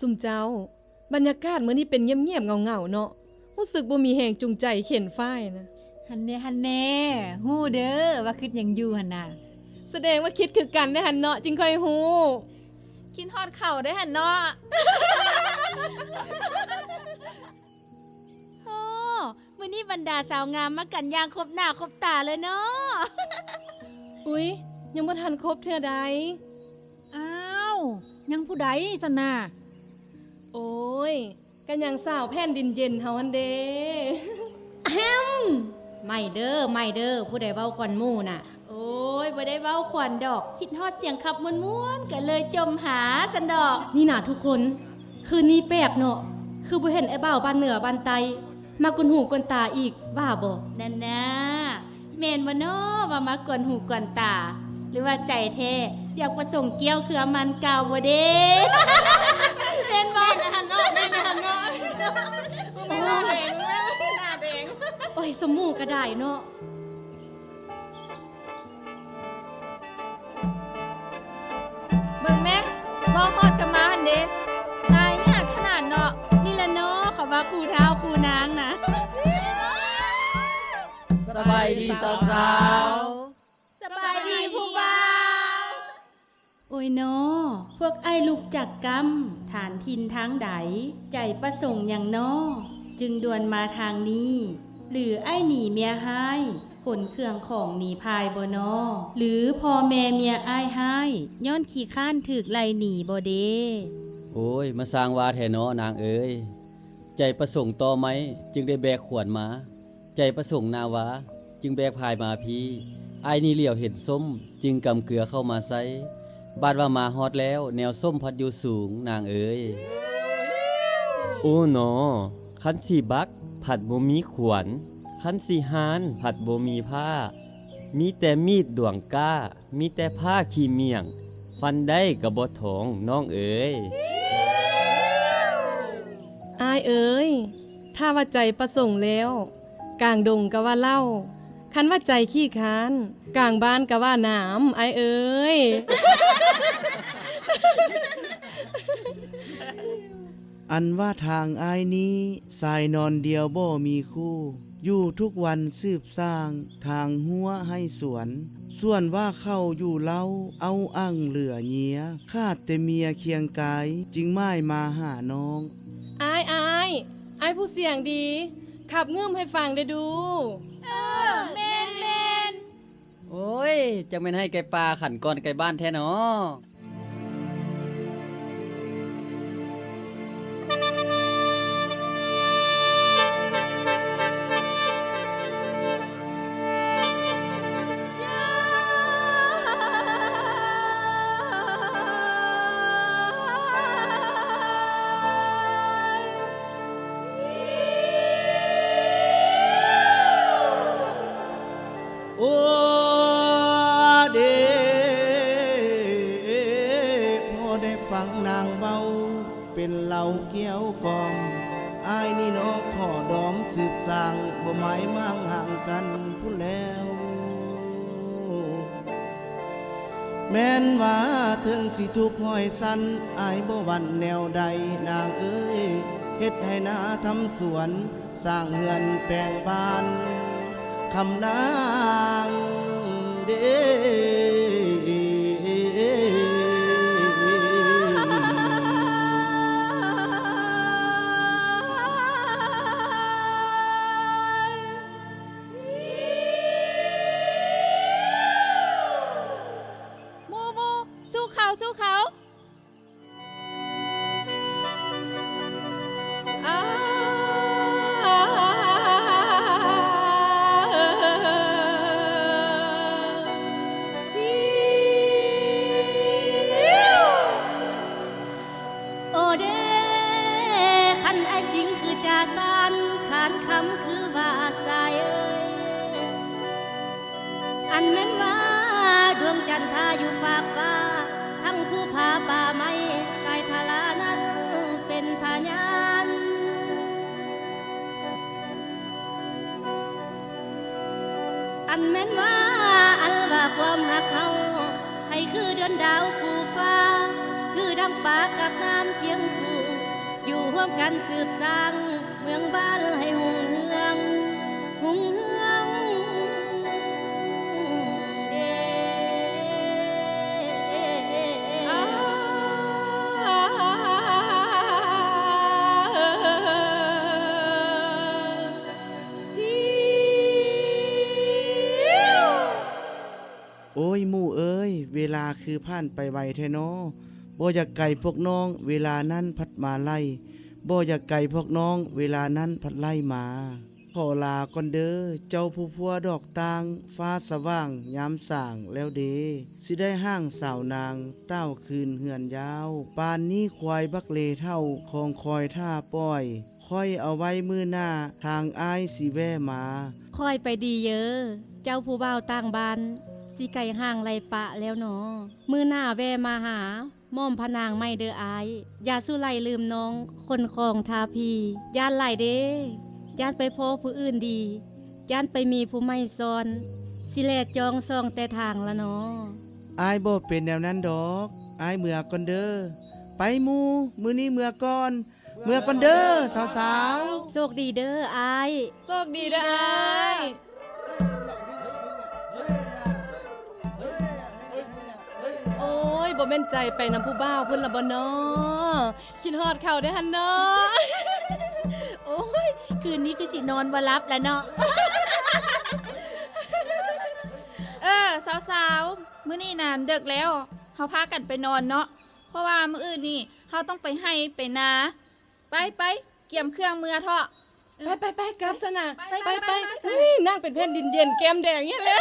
ຊຸມເຈົ້າ, ບັນຍາກາດມື້ນີ້ເປັນງຽບໆເຫງົາໆເນາະ, ຮູ້ສຶກບໍ່ມີແຮງຈູງໃຈເຂນຝ້າຍນະ. ຫັ້ນແນ່ ຫັ້ນແນ່, ຮູ້ເດີວ່າຄິດຫຍັງຢູ່ຫັ້ນນະ. ສະແດງວ່າຄິດຄືກັນເດ້ຫັ້ນເນາະ, ຈຶ່ງຄ່ອຍຮູ້. ຄິດຮອດເຂົາເດ້ຫັ້ນເນາະ. ໂອ້ ມື້ນີ້ບັນດາສາວງາມມາກັນຢ່າງຄົບໜ້າຄົບຕາເລີຍເນາະ. ອຸ້ຍ ຍັງບໍ່ທັນຄົບເທື່ອໃດ. ອ້າວ ຍັງຜູ້ໃດຊັ້ນນະ? ໂອ້ຍ ກະຍັງສາວແຜ່ນດິນເຢັນເຮົາຫັ້ນເດ້. ອາແຮມ ໃໝ່ເດີ ໃໝ່ເດີ, ຜູ້ໃດເວົ້າກ່ອນໝູ່ນະ? ໂອ້ຍ ບໍ່ໄດ້ເວົ້າຂວັນດອກ, ຄິດຮອດສຽງຂັບມ່ວນໆ ກະເລີຍຈົ່ມຫາຊັ້ນດອກ. ນີ້ນະທຸກຄົນ, ຄືນນີ້ແປກເນາະ, ຄືບໍ່ເຫັນອ້າຍບ່າວບ້ານເໜືອບ້ານໃຕ້ ມາກວນຫູກວນຕາອີກ ວ່າບໍ່? ນັ້ນນາ ແມ່ນບໍ່ນໍ ວ່າມາກວນຫູກວນຕາ ຫຼືວ່າໃຈແທ້ ຢາກປະສົງກ້ຽວເຄືອມັນກ່າວບໍ່ເດ? ແມ່ນບໍ່? ແມ່ນຫັ້ນເນາະ ແມ່ນຫັ້ນເນາະ. ໂອ້ຍ ໜ້າແດງ ໜ້າແດງ. ໂອ້ຍ ສົມໝູກະດາຍເນາະ. ເບິ່ງແມະ ບໍ່ຮອດກະມາຫັ້ນເດ. ຕາຍຍາກຂະໜາດເນາະ, ນີ້ລະເນາະ ເຂົາວ່າຄູ່ທ້າວຄູ່ນາງນະ. ສະບາຍດີສາວໆ. ສະບາຍດີຜູ້ບ່າວ. ໂອ້ຍນໍ ພວກອ້າຍລູກຈັກກຳ ຖານຖິ່ນທາງໃດ ໃຈປະສົງຫຍັງນໍ ຈຶ່ງດ່ວນມາທາງນີ້? ຫຼືອ້າຍໜີເມຍຮ້າຍ ຂົນເຄື່ອງຂອງໜີພ່າຍບໍ່ນໍ? ຫຼືພໍ່ແມ່ເມຍອ້າຍຮ້າຍ ຍ້ອນຂີ້ຄ້ານຖືກໄລ່ໜີບໍ່ເດ? ໂອ້ຍ ມາຊ່າງວ່າແທ້ນໍນາງເອີຍ, ໃຈປະສົງຕໍ່ໄມ້ ຈຶ່ງໄດ້ແບກຂວນມາ. ໃຈປະສົງໜ້າວ່າ ຈຶ່ງແບກພາຍມາພີ້. ອ້າຍນີ້ຫຼຽວເຫັນສົ້ມ ຈຶ່ງກຳເກືອເຂົ້າມາໃສ່. ບາດວ່າມາຮອດແລ້ວ ແນວສົ້ມພັດຢູ່ສູງນາງເອີຍ. ໂອ້ນໍ ຄັນຊິບັກພັດບໍ່ມີຂວານ, ຄັນຊິຫານພັດບໍ່ມີພ້າ, ມີແຕ່ມີດດວງກ້າ. ມີແຕ່ຜ້າຂີ້ໝ້ຽງ ຟັນໄດ້ກະບໍ່ທອງນ້ອງເອີຍ. ອ້າຍເອີຍ ຖ້າວ່າໃຈປະສົງແລ້ວ ກາງດົງກະວ່າເຫຼົ້າ, ຄັນວ່າໃຈຂີ້ຄ້ານ ກາງບ້ານກະວ່ານ້ຳ ອ້າຍເອີຍ. ອັນວ່າທາງອ້າຍນີ້ ຊາຍນອນດຽວບໍ່ມີຄູ່, ຢູ່ທຸກວັນສືບສ້າງ ທາງຮົ້ວໄຮ່ສວນ, ສວນວ່າເຂົ້າຢູ່ເລົ້າ ເອົາອັ່ງເຫຼືອເຍຍ, ຂາດແຕ່ເມຍຄຽງກາຍ ຈຶ່ງໝາຍມາຫານ້ອງ. ອ້າຍ ອ້າຍ ອ້າຍຜູ້ສຽງດີ, ຂັບງື່ມໃຫ້ຟັງແດ່ດູ. ເອີ ແມ່ນໆ. ໂອ້ຍ ຈັກແມ່ນໄຮ່ໄກ່ປ່າ ຂັນກ່ອນໄກ່ບ້ານແທ້ນໍ. ໂອເດ ພໍໄດ້ຟັງນາງເວົ້າ ເປັນເຫຼົ້າກ່ຽວກ່ອມ, ອ້າຍນີ້ເນາະ ຂໍດອມສືບສ້າງ ບໍ່ໝາຍໝາງຫ່າງກັນພຸ້ນແລ້ວ. ແມ່ນວ່າເຖິງຊິທຸກຮ້ອຍຊັ້ນ ອ້າຍບໍ່ຫວັ່ນແນວໃດນາງເອີຍ, ເຮັດໄຮ່ນາທຳສວນ ສ້າງເຮືອນແປງບ້ານ ຄຳນາງເດ. ໝູ່ໆ ສູ້ເຂົາ ສູ້ເຂົາ. ໂອເດ ຄັນອ້າຍຈິງຄືຈາສານ ຄານຄຳຄືວ່າຊາຍເອີຍ. ອັນແມ່ນວ່າດວງຈັນທາຢູ່ຟາກຟ້າ ທັງພູຜາປ່າໄມ້ ສາຍທາລານັ້ນເປັນພະຍານ. ອັນແມ່ນວ່າ ອັນວ່າຄວາມຮັກເຮົາ ໃຫ້ຄືເດືອນດາວຄູ່ຟ້າ ຄືດັ່ງປາກັບນ້ຳພຽງຄູ່. ກັນສືບສ້າງເມືອງບ້ານໃຫ້ຮຸ່ງເຮືອງ ຮຸ່ງເຮືອງເດ້. ໂອ້ຍ ໝູ່ເອີຍ ເວລາຄືຜ່ານໄປໄວແທ້ນໍ. ບໍ່ຢາກໄກພວກນ້ອງ ເວລານັ້ນພັດມາໄລ່, ບໍ່ຢາກໄກພວກນ້ອງ ເວລານັ້ນພັດໄລ່ມາ. ຂໍລາກ່ອນເດີ ເຈົ້າຜູ້ຜົວດອກຕ່າງ, ຟ້າສະຫວ່າງຍາມສາງແລ້ວເດ. ຊິໄດ້ຮ່າງສາວນາງ ຕ້າວຄືນເຮືອນຍາວ. ປານນີ້ຄວາຍບັກເລເຖົ້າ ຂອງຄອຍຖ້າປ່ອຍ. ຂ້ອຍເອົາໄວ້ມື້ໜ້າ ທາງອ້າຍຊິແວ່ມາ. ຂ້ອຍໄປດີເດີ ເຈົ້າຜູ້ບ່າວຕ່າງບ້ານ ຊິໄກຫ່າງໄຫຼປະແລ້ວນໍ. ມື້ໜ້າແວ່ມາຫາ ໝ້ອມພະນາງໃໝ່ເດີອ້າຍ. ຢ່າສູ່ໄຫຼລືມນ້ອງ ຂົນຂອງຖ້າພີ. ຢ້ານຫຼາຍເດ້ ຢ້ານໄປພໍ້ຜູ້ອື່ນດີ, ຢ້ານໄປມີຜູ້ໃໝ່ຊ້ອນ ຊິແລຈອງສ່ອງແຕ່ທາງລະນໍ. ອ້າຍບໍ່ເປັນແນວນັ້ນດອກ, ອ້າຍເມືອກ່ອນເດີ. ໄປໝູ່, ມື້ນີ້ເມືອກ່ອນ. ເມືອກ່ອນເດີສາວໆ. ໂຊກດີເດີອ້າຍ. ໂຊກດີເດີອ້າຍ. ໂອ້ຍ ບໍ່ແມ່ນໃຈໄປນຳຜູ້ບ່າວພຸ້ນລະບໍ່ນໍ? ຄິດຮອດເຂົາເດ້ຫັ້ນເນາະ. ໂອ້ຍ ຄືນນີ້ຄືຊິນອນບໍ່ຫຼັບລະເນາະ. ເອີ ສາວໆ ມື້ນີ້ນະເດິກແລ້ວ ເຮົາພາກັນໄປນອນເນາະ. ເພາະວ່າມື້ອື່ນນີ້ເຮົາຕ້ອງໄປໄຮ່ໄປນາ. ໄປໆ ກຽມເຄື່ອງເມືອເທາະ. ໄປໆໆ ກັບຊະນະ. ໄປໆ ໄປໆ ເຮີ້ຍ ນາງເປັນແຜ່ນດິນເຢັນ ແກ້ມແດງແຮງເລີຍ.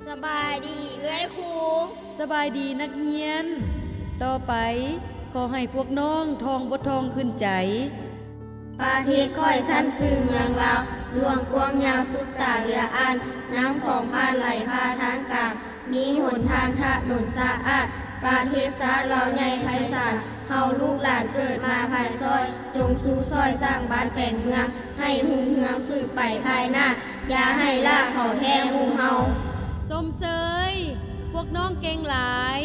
ສະບາຍດີເອື້ອຍຄູ. ສະບາຍດີນັກຮຽນ. ຕໍ່ໄປ ຂໍໃຫ້ພວກນ້ອງທ່ອງບົດທ່ອງຂຶ້ນໃຈ. ປະເທດຂ້ອຍຊັ້ນຊື່ເມືອງລາວ ຫຼວງກວ້າງຍາວສຸດຕາເຫຼືອອ່ານ, ນ້ຳຂອງຜ່ານໄຫຼຜ່າທາງກາງ, ມີຫົນທາງຖະໜົນສະອາດ, ປະເທດຊາດລາວໃຫຍ່ໄພສານ, ເຮົາລູກຫຼານເກີດມາພາຍຊ້ອຍ, ຈົ່ງຊູຊ່ອຍສ້າງບ້ານແປງເມືອງ ໃຫ້ຮຸ່ງເຮືອງສືບໄປພາຍໜ້າ, ຢ່າໃຫ້ລ້າເຂົາແທ້ໝູ່ເຮົາ. ຊົມເຊີຍ ພວກນ້ອງເກັ່ງຫຼາຍ.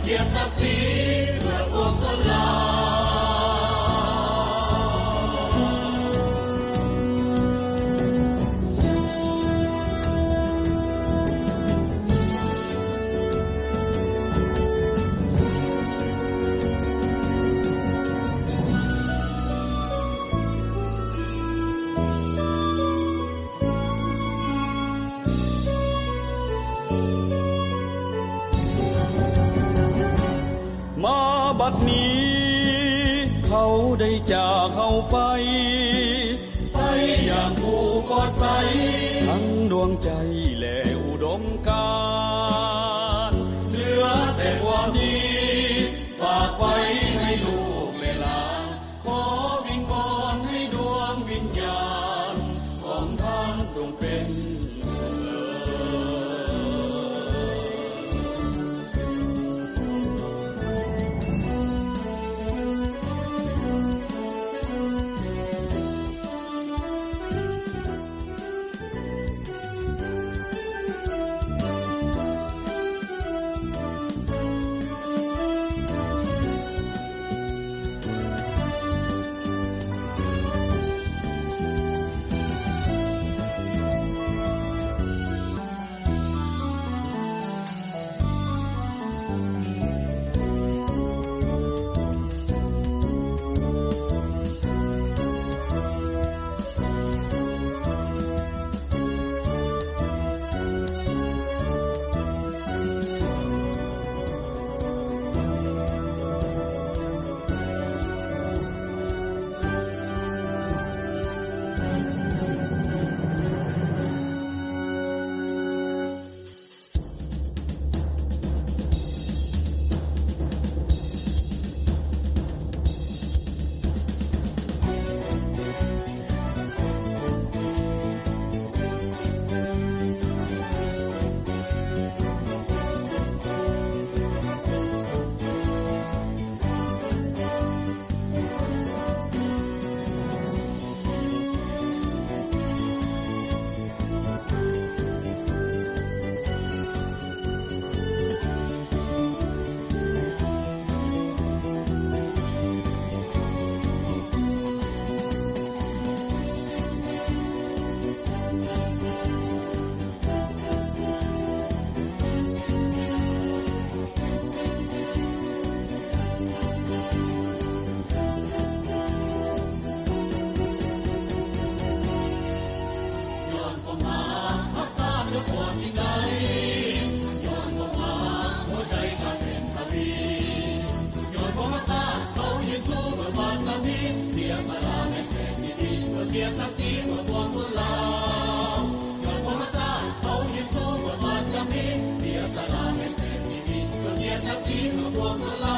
ກຽດສັກສີເພື່ອປວງຊົນລາວ. ມາບັດນີ້ເຂົາໄດ້ຈາກເຮົາໄປ ໄປຢ່າງຜູ້ປອດໃສ ທັງດວງໃຈ ແລະ ອຸດົມການ ເຫຼືອແຕ່ຄວາມດີ ຝາກໄວ້ໃຫ້ລູກແລະຫຼານ ຂໍວິງວອນໃຫ້ດວງວິນຍານຂອງທ່ານຈົ່ງເປັນສຸກເລີດ. ຍ້ອນຄວາມຮັກ ຮັກຊາດເກືອກວ່າສິ່ງໃດ, ຍ້ອນຄວາມຮັກ ຫົວໃຈກາຍເປັນທະວີ, ຍ້ອນຄວາມຮັກຊາດ ເຂົາຢືນສູ້ເພື່ອບາລະມີ, ເສຍສະຫຼະແມ້ແຕ່ຊີວິດ ເພື່ອກຽດສັກສີ ເພື່ອປວງຊົນລາວ. ຍ້ອນຄວາມຮັກຊາດ ເຂົາຢືນສູ້ເພື່ອບາລະມີ, ເສຍສະຫຼະແມ້ແຕ່ຊີວິດ ເພື່ອກຽດສັກສີ ເພື່ອປວງຊົນລາວ.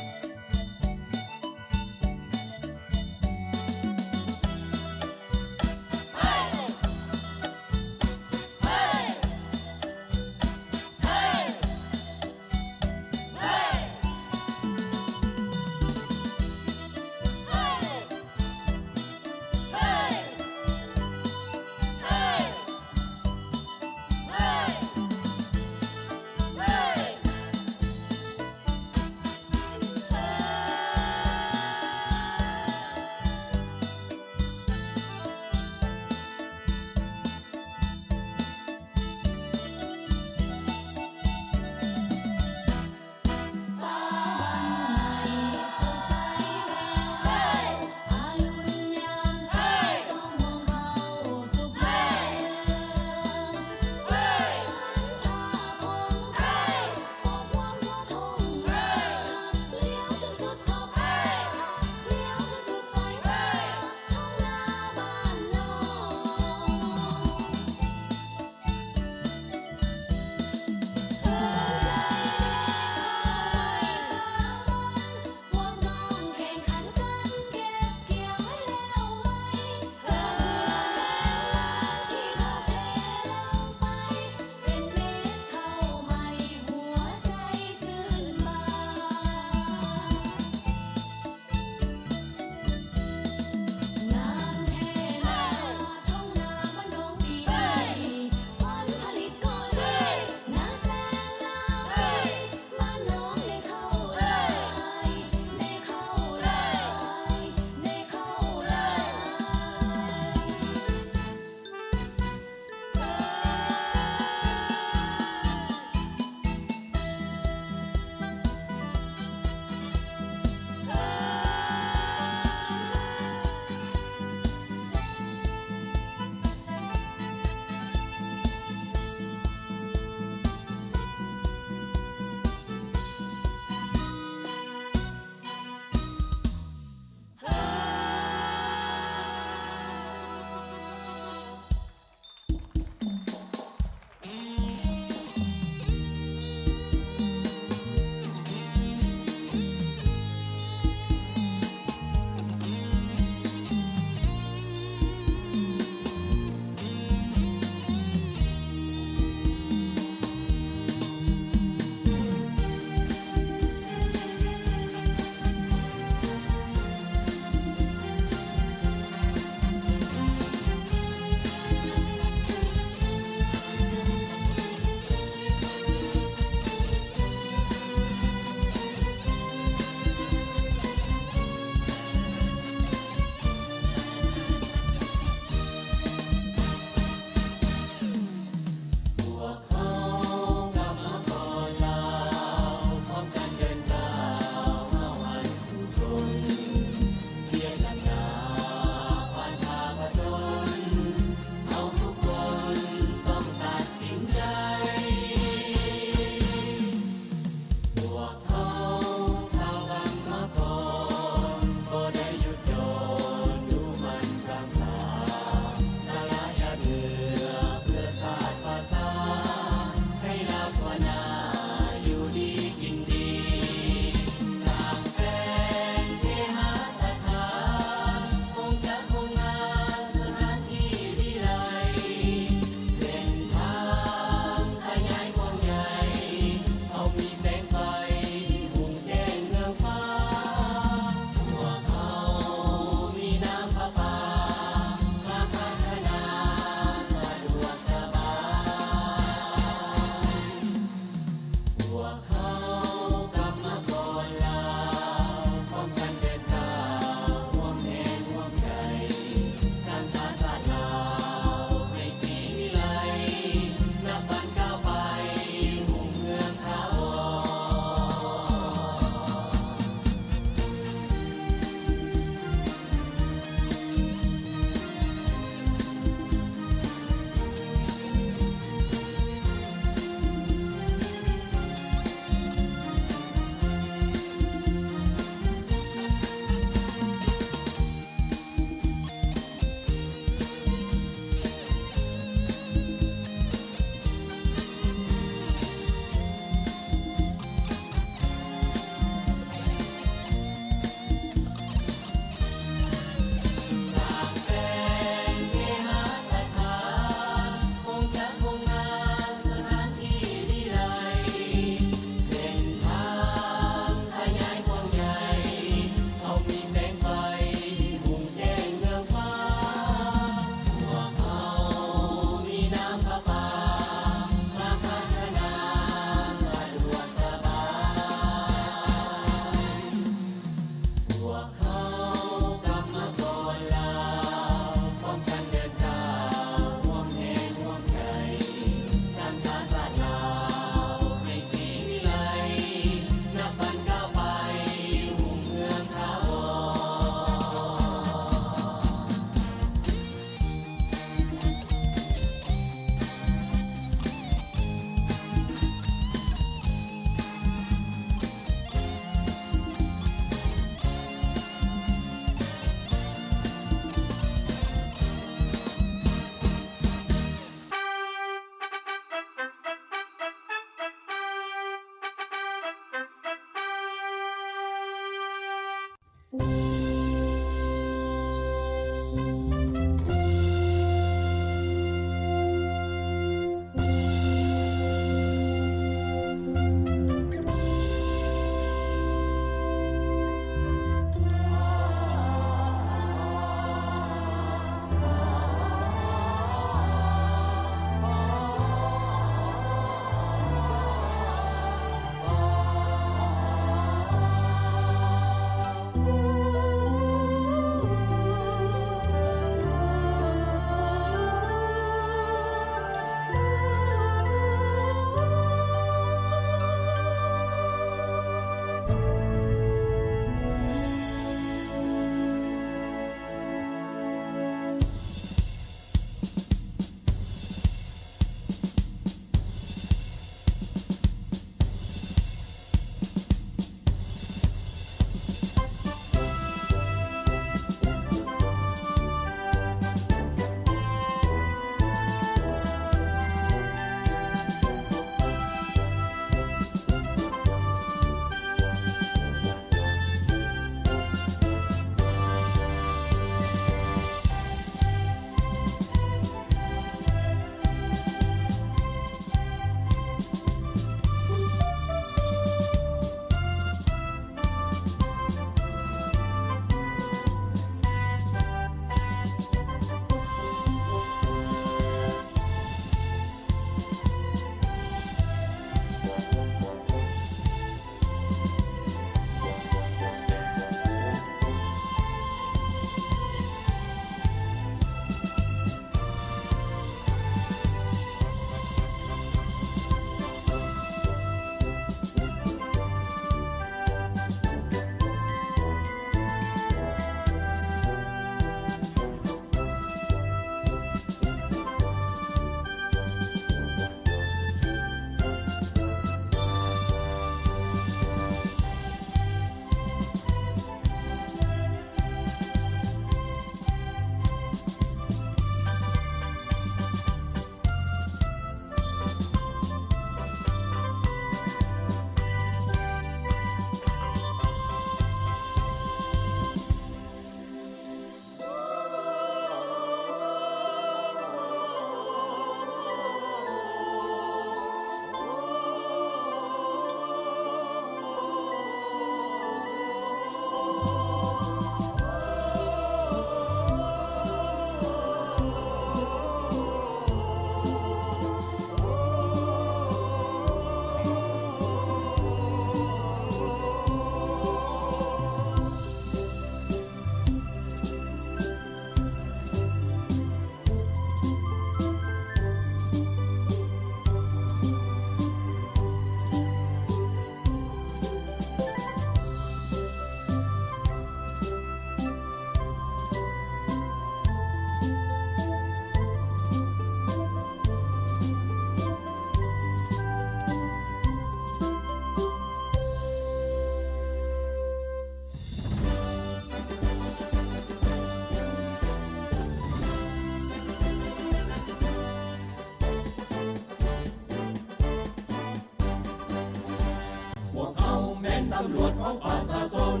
ພວກເຮົາແມ່ນຕຳຫຼວດຂອງປະຊາຊົນ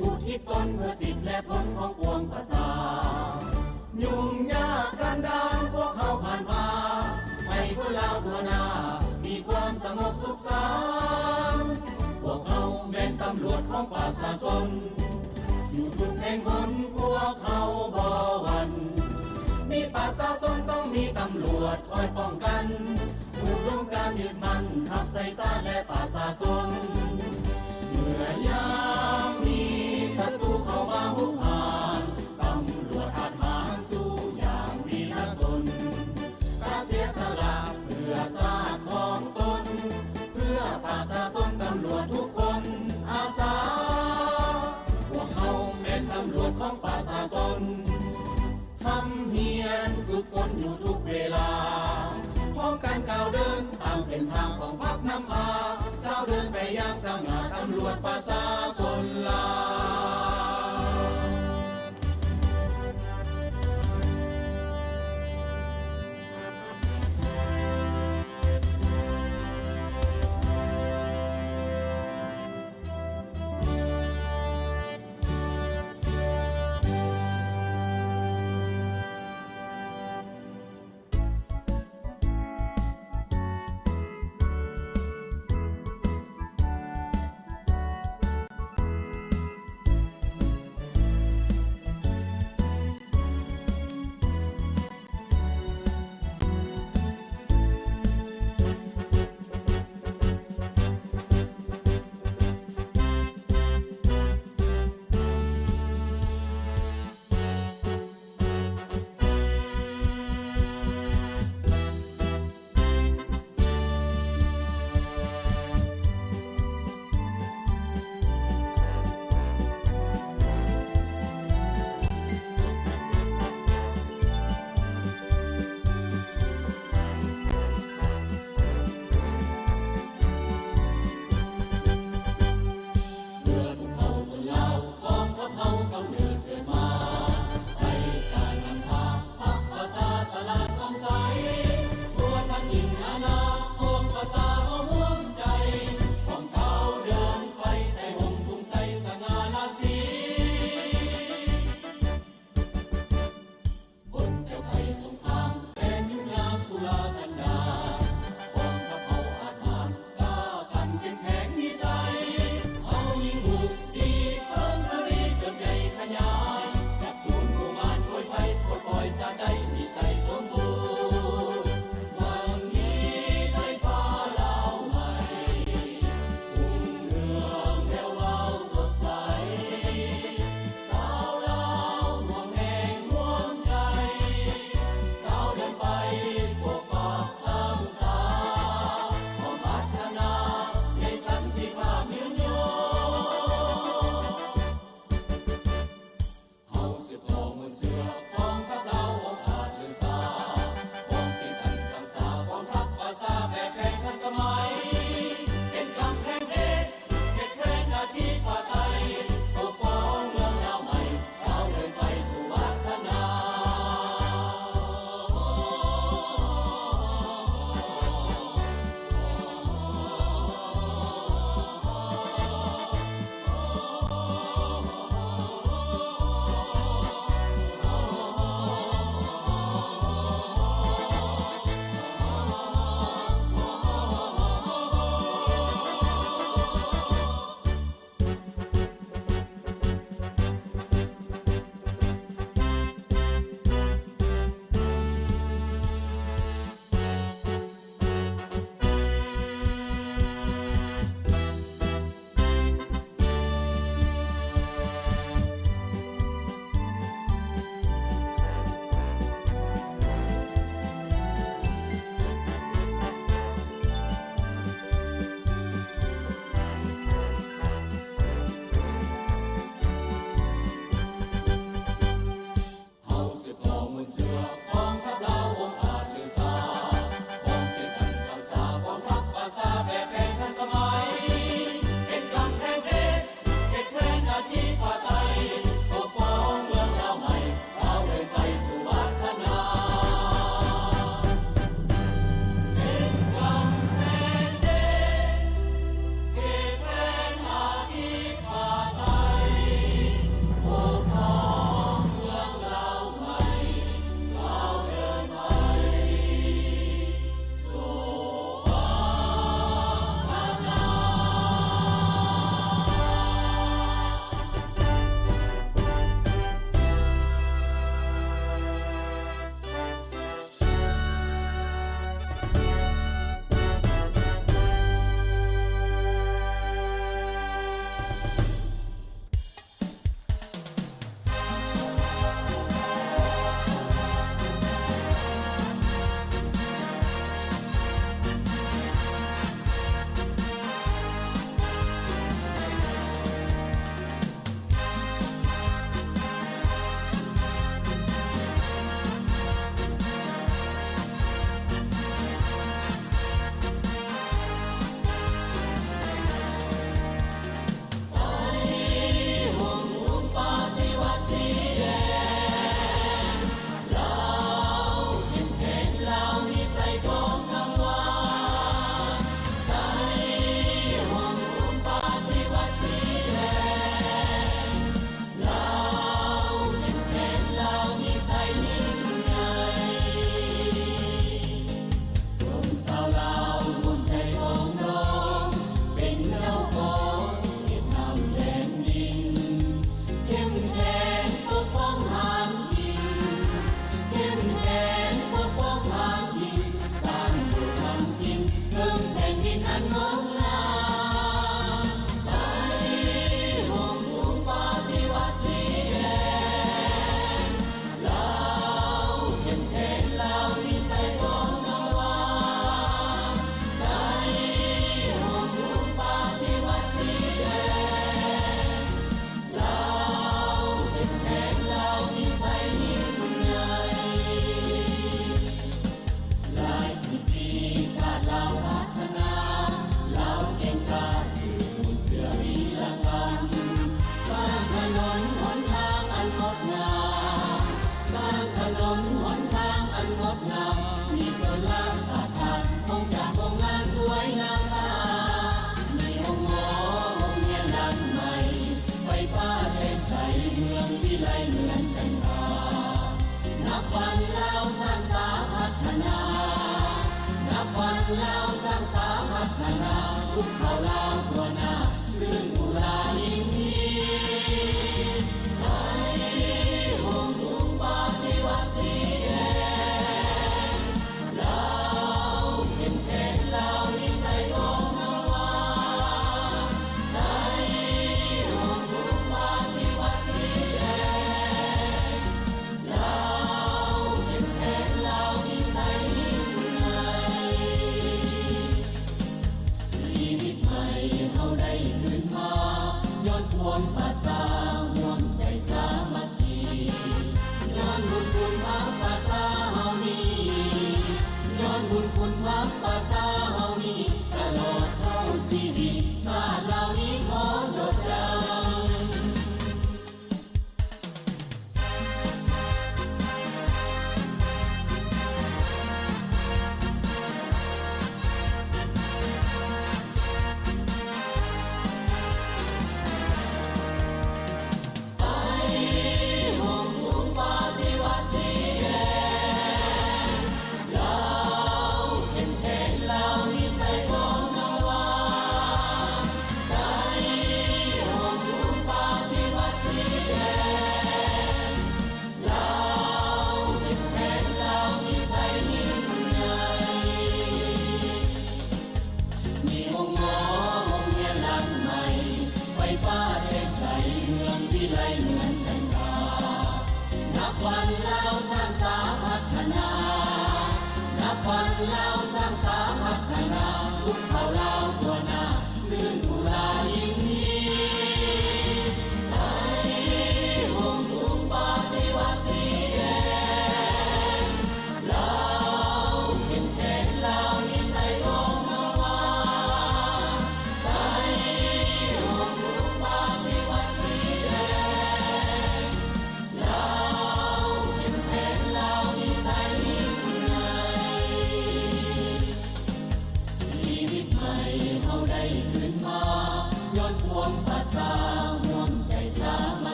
ອຸທິດຕົນເພື່ອສິດແລະຜົນຂອງປວງປະຊາ. ຫຍຸ້ງຍາກກັນດານພວກເຮົາຜ່ານຜ່າ ໃຫ້ຄົນລາວທົ່ວໜ້າມີຄວາມສະຫງົບສຸກສານ. ພວກເຮົາແມ່ນຕຳຫຼວດຂອງປະຊາຊົນ ຢູ່ທຸກແຫ່ງຫົນພວກເຮົາບໍ່ຫວັ່ນ ມີປະຊາຊົນຕ້ອງມີຕຳຫຼວດຄອຍປ້ອງກັນ ຜູ້ລົງການຍຶດໝັ້ນຮັບໃຊ້ຊາດ ແລະ ປະຊາຊົນ. ເມື່ອຍາມມີສັດຕູເຂົ້າມາຮຸກຮານ ຕຳຫຼວດອາດຫານສູ້ຢ່າງວີລະຊົນ ກະເສຍສະຫຼະເພື່ອຊາດຂອງຕົນ ເພື່ອປະຊາຊົນ ຕຳຫຼວດທຸກຄົນອາສາ. ພວກເຮົາແມ່ນຕຳຫຼວດຂອງປະຊາຊົນ ຮ່ຳຮຽນຝຶກຝົນຢູ່ທຸກເວລາ ພ້ອມກັນກ້າວເດີນຕາມເສັ້ນທາງຂອງພັກນຳພາ ກ້າວເດີນໄປຢ່າງສະຫງ່າ ຕຳຫຼວດປະຊາຊົນລາວ.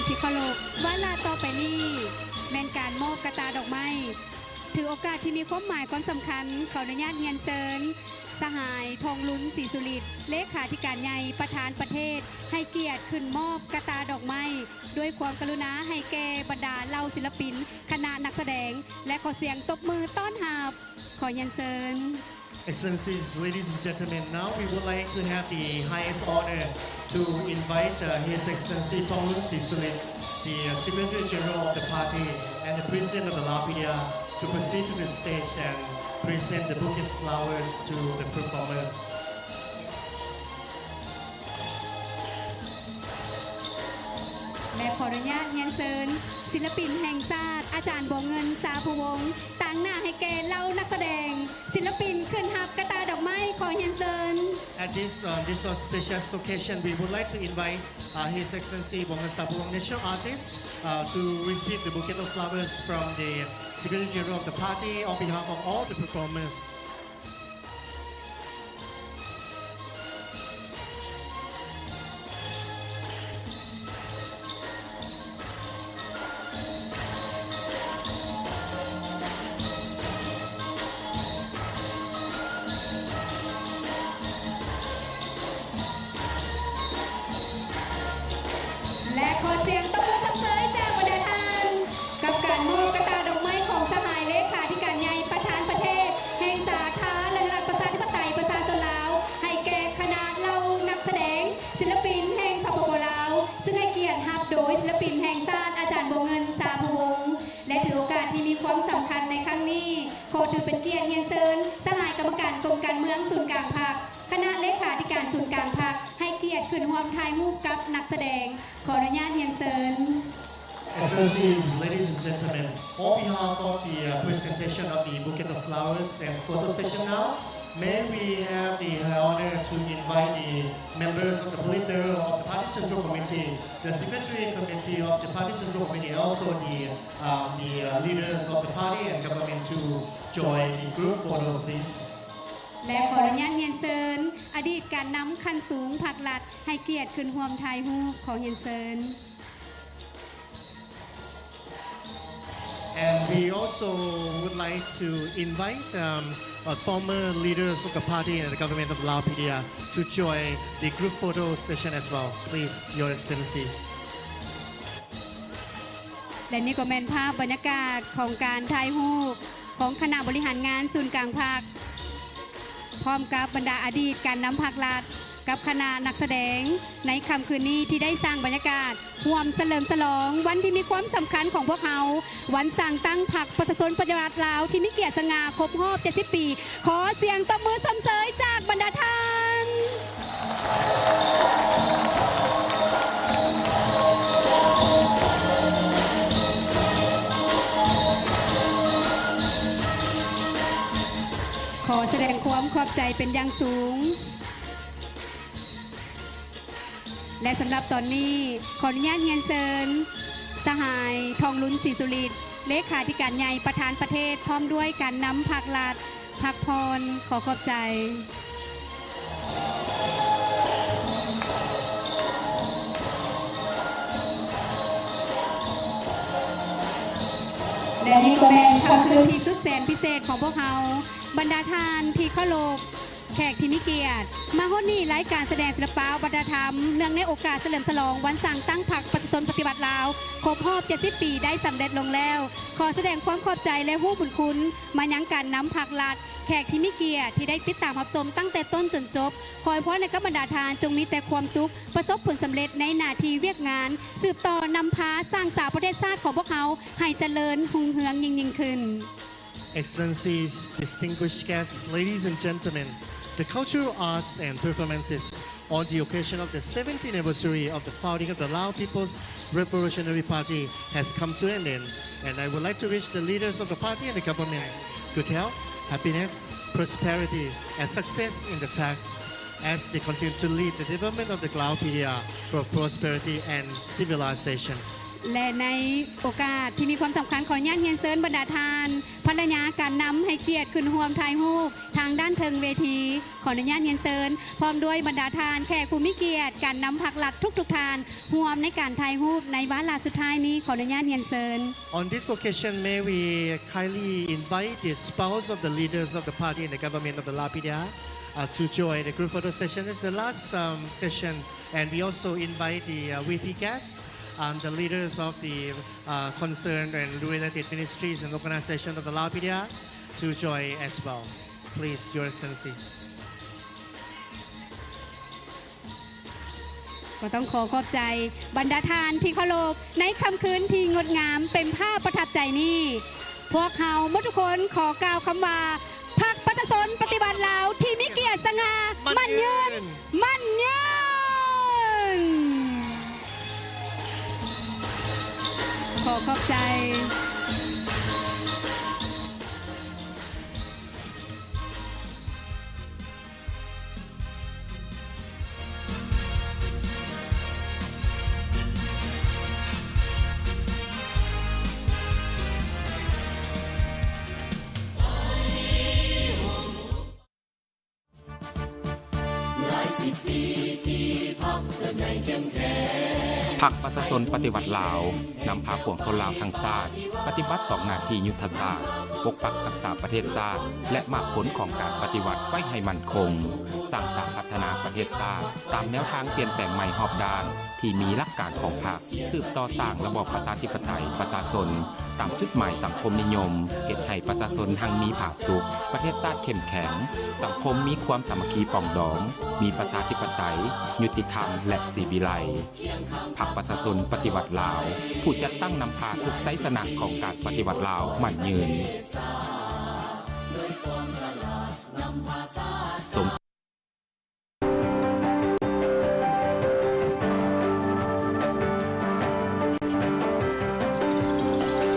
ທີ່ເຄົາລົບ, ວາລະຕໍ່ໄປນີ້ແມ່ນການມອບກະຕ່າດອກໄມ້. ຖືໂອກາດທີ່ມີຄວາມໝາຍຄວາມສຳຄັນ, ຂໍອະນຸຍາດຮຽນເຊີນ ສະຫາຍ ທອງລຸນ ສີສຸລິດ ເລຂາທິການໃຫຍ່ ປະທານປະເທດ ໃຫ້ກຽດຂຶ້ນມອບກະຕ່າດອກໄມ້ ດ້ວຍຄວາມກະລຸນາໃຫ້ແກ່ບັນດາເຫຼົ່າສິນລະປິນ, ຄະນະນັກສະແດງ ແລະ ຂໍສຽງຕົບມືຕ້ອນຮັບ. ຂໍຮຽນເຊີນ. Excellencies, ladies and gentlemen, now we would like to have the highest honor to invite, uh, His Excellency Thongloun Sisoulith, the, uh, Secretary General of the party and the President of the Lao P D R, to proceed to the stage and present the bouquet of flowers to the performers. ແລະ ຂໍອະນຸຍາດຮຽນເຊີນ ສິນລະປິນແຫ່ງຊາດ ອາຈານ ບົວເງິນ ຊາພູວົງ ຕາງໜ້າໃຫ້ແກ່ເຫຼົ່ານັກສະແດງ, ສິນລະປິນຂຶ້ນຮັບກະຕ່າດອກໄມ້. ຂໍຮຽນເຊີນ. At this, uh, this, uh, special occasion, we would like to invite, uh, His Excellency Buangngön Sabuwung, national artist, uh, to receive the bouquet of flowers from the Secretary General of the party on behalf of all the performers. ແລະ ຂໍສຽງຕົບມືຊົມເຊີຍຈາກບັນດາທ່ານ ກັບການມອບກະຕ່າດອກໄມ້ຂອງສະຫາຍເລຂາທິການໃຫຍ່ ປະທານປະເທດແຫ່ງສາທາລະນະລັດ ປະຊາທິປະໄຕ ປະຊາຊົນລາວ ໃຫ້ແກ່ຄະນະເຫຼົ່ານັກສະແດງ, ສິນລະປິນແຫ່ງ ສປປ ລາວ ຊຶ່ງໃຫ້ກຽດຮັບໂດຍສິນລະປິນແຫ່ງຊາດ ອາຈານ ບົວເງິນ ຊາພູວົງ ແລະ ຖືໂອກາດທີ່ມີຄວາມສຳຄັນໃນຄັ້ງນີ້, ຂໍຖືເປັນກຽດຮຽນເຊີນ ສະຫາຍກຳມະການກົມການເມືອງສູນກາງພັກ, ຄະນະເລຂາທິການສູນກາງພັກ ໃຫ້ກຽດຂຶ້ນຮ່ວມຖ່າຍຮູບກັບນັກສະແດງ. ຂໍອະນຸຍາດຮຽນເຊີນ. Excellencies, ladies and gentlemen, on behalf of the, uh, presentation of the bouquet of flowers and photo session now, may we have the honor to invite the members of the Politburo of the Party Central Committee, the Secretary Committee of the Party Central Committee, also the, uh, the, uh, leaders of the party and government to join the group photo, please. ແລະ ຂໍອະນຸຍາດຮຽນເຊີນ ອະດີດການນຳຂັ້ນສູງພັກລັດ ໃຫ້ກຽດຂຶ້ນຮ່ວມຖ່າຍຮູບ. ຂໍຮຽນເຊີນ. And we also would like to invite, um, uh, former leaders of the party and the government of Lao P D R to join the group photo session as well. Please, Your Excellencies. ແລະ ນີ້ກໍແມ່ນພາບບັນຍາກາດຂອງການຖ່າຍຮູບຂອງຄະນະບໍລິຫານງານສູນກາງພັກ ພ້ອມກັບບັນດາອະດີດການນຳພັກລັດ ກັບຄະນະນັກສະແດງ ໃນຄ່ຳຄືນນີ້ ທີ່ໄດ້ສ້າງບັນຍາກາດຮ່ວມສະເຫຼີມສະຫຼອງວັນທີ່ມີຄວາມສຳຄັນຂອງພວກເຮົາ, ວັນສ້າງຕັ້ງພັກປະຊາຊົນປະຕິວັດລາວທີ່ມີກຽດສະຫງ່າຄົບຮອບເຈັດສິບປີ. ຂໍສຽງຕົບມືຊົມເຊີຍຈາກບັນດາທ່ານ. ຂໍສະແດງຄວາມຂອບໃຈເປັນຢ່າງສູງ. ແລະ ສຳລັບຕອນນີ້ ຂໍອະນຸຍາດຮຽນເຊີນ ສະຫາຍ ທອງລຸນ ສີສຸລິດ ເລຂາທິການໃຫຍ່ ປະທານປະເທດ ພ້ອມດ້ວຍການນຳພັກລັດ ພັກຜ່ອນ. ຂໍຂອບໃຈ. ແລະ ນີ້ກໍແມ່ນຄ່ຳຄືນທີ່ສຸດແສນພິເສດຂອງພວກເຮົາ. ບັນດາທ່ານທີ່ເຄົາລົບ, ແຂກທີ່ມີກຽດ, ມາຮອດນີ້ລາຍການສະແດງສິລະປະວັດທະນະທຳ ເນື່ອງໃນໂອກາດສະເຫຼີມສະຫຼອງວັນສ້າງຕັ້ງພັກປະຊາຊົນປະຕິວັດລາວ ຄົບຮອບເຈັດສິບປີ ໄດ້ສຳເລັດລົງແລ້ວ. ຂໍສະແດງຄວາມຂອບໃຈ ແລະ ຮູ້ບຸນຄຸນມາຍັງການນຳພັກລັດ, ແຂກທີ່ມີກຽດທີ່ໄດ້ຕິດຕາມຮັບຊົມຕັ້ງແຕ່ຕົ້ນຈົນຈົບ. ຂໍອວຍພອນໃຫ້ກັບບັນດາທ່ານຈົ່ງມີແຕ່ຄວາມສຸກ, ປະສົບຜົນສຳເລັດໃນໜ້າທີ່ວຽກງານ, ສືບຕໍ່ນຳພາສ້າງສາປະເທດຊາດຂອງພວກເຮົາໃຫ້ຈະເລີນຮຸ່ງເຮືອງຍິ່ງໆຂຶ້ນ. Excellencies, distinguished guests, ladies and gentlemen, the cultural arts and performances on the occasion of the seventieth anniversary of the founding of the Lao People's Revolutionary Party has come to an end, and I would like to wish the leaders of the party and the government good health, happiness, prosperity, and success in the tasks as they continue to lead the development of the Lao P D R for prosperity and civilization. ແລະ ໃນໂອກາດທີ່ມີຄວາມສຳຄັນ, ຂໍອະນຸຍາດຮຽນເຊີນບັນດາທ່ານພັນລະຍາການນຳໃຫ້ກຽດຂຶ້ນຮ່ວມຖ່າຍຮູບທາງດ້ານເທິງເວທີ. ຂໍອະນຸຍາດຮຽນເຊີນ ພ້ອມດ້ວຍບັນດາທ່ານແຂກຜູ້ມີກຽດ, ການນຳພັກລັດທຸກໆທ່ານ ຮ່ວມໃນການຖ່າຍຮູບໃນວາລະສຸດທ້າຍນີ້. ຂໍອະນຸຍາດຮຽນເຊີນ. On this occasion, may we kindly invite the spouse of the leaders of the party and the government of the Lao P D R, uh, to join the group photo session. It's the last, um, session, and we also invite the, uh, V I P guests, um, the leaders of the, uh, concerned and related ministries and organizations of the Lao P D R to join as well. Please, Your Excellency. ກໍຕ້ອງຂໍຂອບໃຈບັນດາທ່ານທີ່ເຄົາລົບ ໃນຄ່ຳຄືນທີ່ງົດງາມເຕັມພາບປະທັບໃຈນີ້. ພວກເຮົາໝົດທຸກຄົນຂໍກ່າວຄຳວ່າ ພັກປະຊາຊົນປະຕິວັດລາວທີ່ມີກຽດສະຫງ່າ ໝັ້ນຍືນ ໝັ້ນຍືນ ໝັ້ນຍືນ. ຂໍຂອບໃຈ. ພັກປະຊາຊົນປະຕິວັດລາວ ນຳພາປວງຊົນລາວທັງຊາດ ປະຕິບັດສອງໜ້າທີ່ຍຸດທະສາດ, ປົກປັກຮັກສາປະເທດຊາດ ແລະ ໝາກຜົນຂອງການປະຕິວັດໄວ້ໃຫ້ໝັ້ນຄົງ, ສ້າງສາພັດທະນາປະເທດຊາດ ຕາມແນວທາງປ່ຽນແປງໃໝ່ຮອບດ້ານ ທີ່ມີຫຼັກການຂອງພັກ, ສືບຕໍ່ສ້າງລະບອບປະຊາທິປະໄຕປະຊາຊົນ ຕາມຈຸດໝາຍສັງຄົມນິຍົມ, ເຮັດໃຫ້ປະຊາຊົນຮັ່ງມີຜາສຸກ, ປະເທດຊາດເຂັ້ມແຂງ, ສັງຄົມມີຄວາມສາມັກຄີປອງດອງ, ມີປະຊາທິປະໄຕ, ຍຸຕິທຳ ແລະ ສີວິໄລ. ພັກປະຊາຊົນປະຕິວັດລາວ ຜູ້ຈັດຕັ້ງນຳພາທຸກໄຊຊະນະຂອງການປະຕິວັດລາວໝັ້ນຍືນ. ສົມ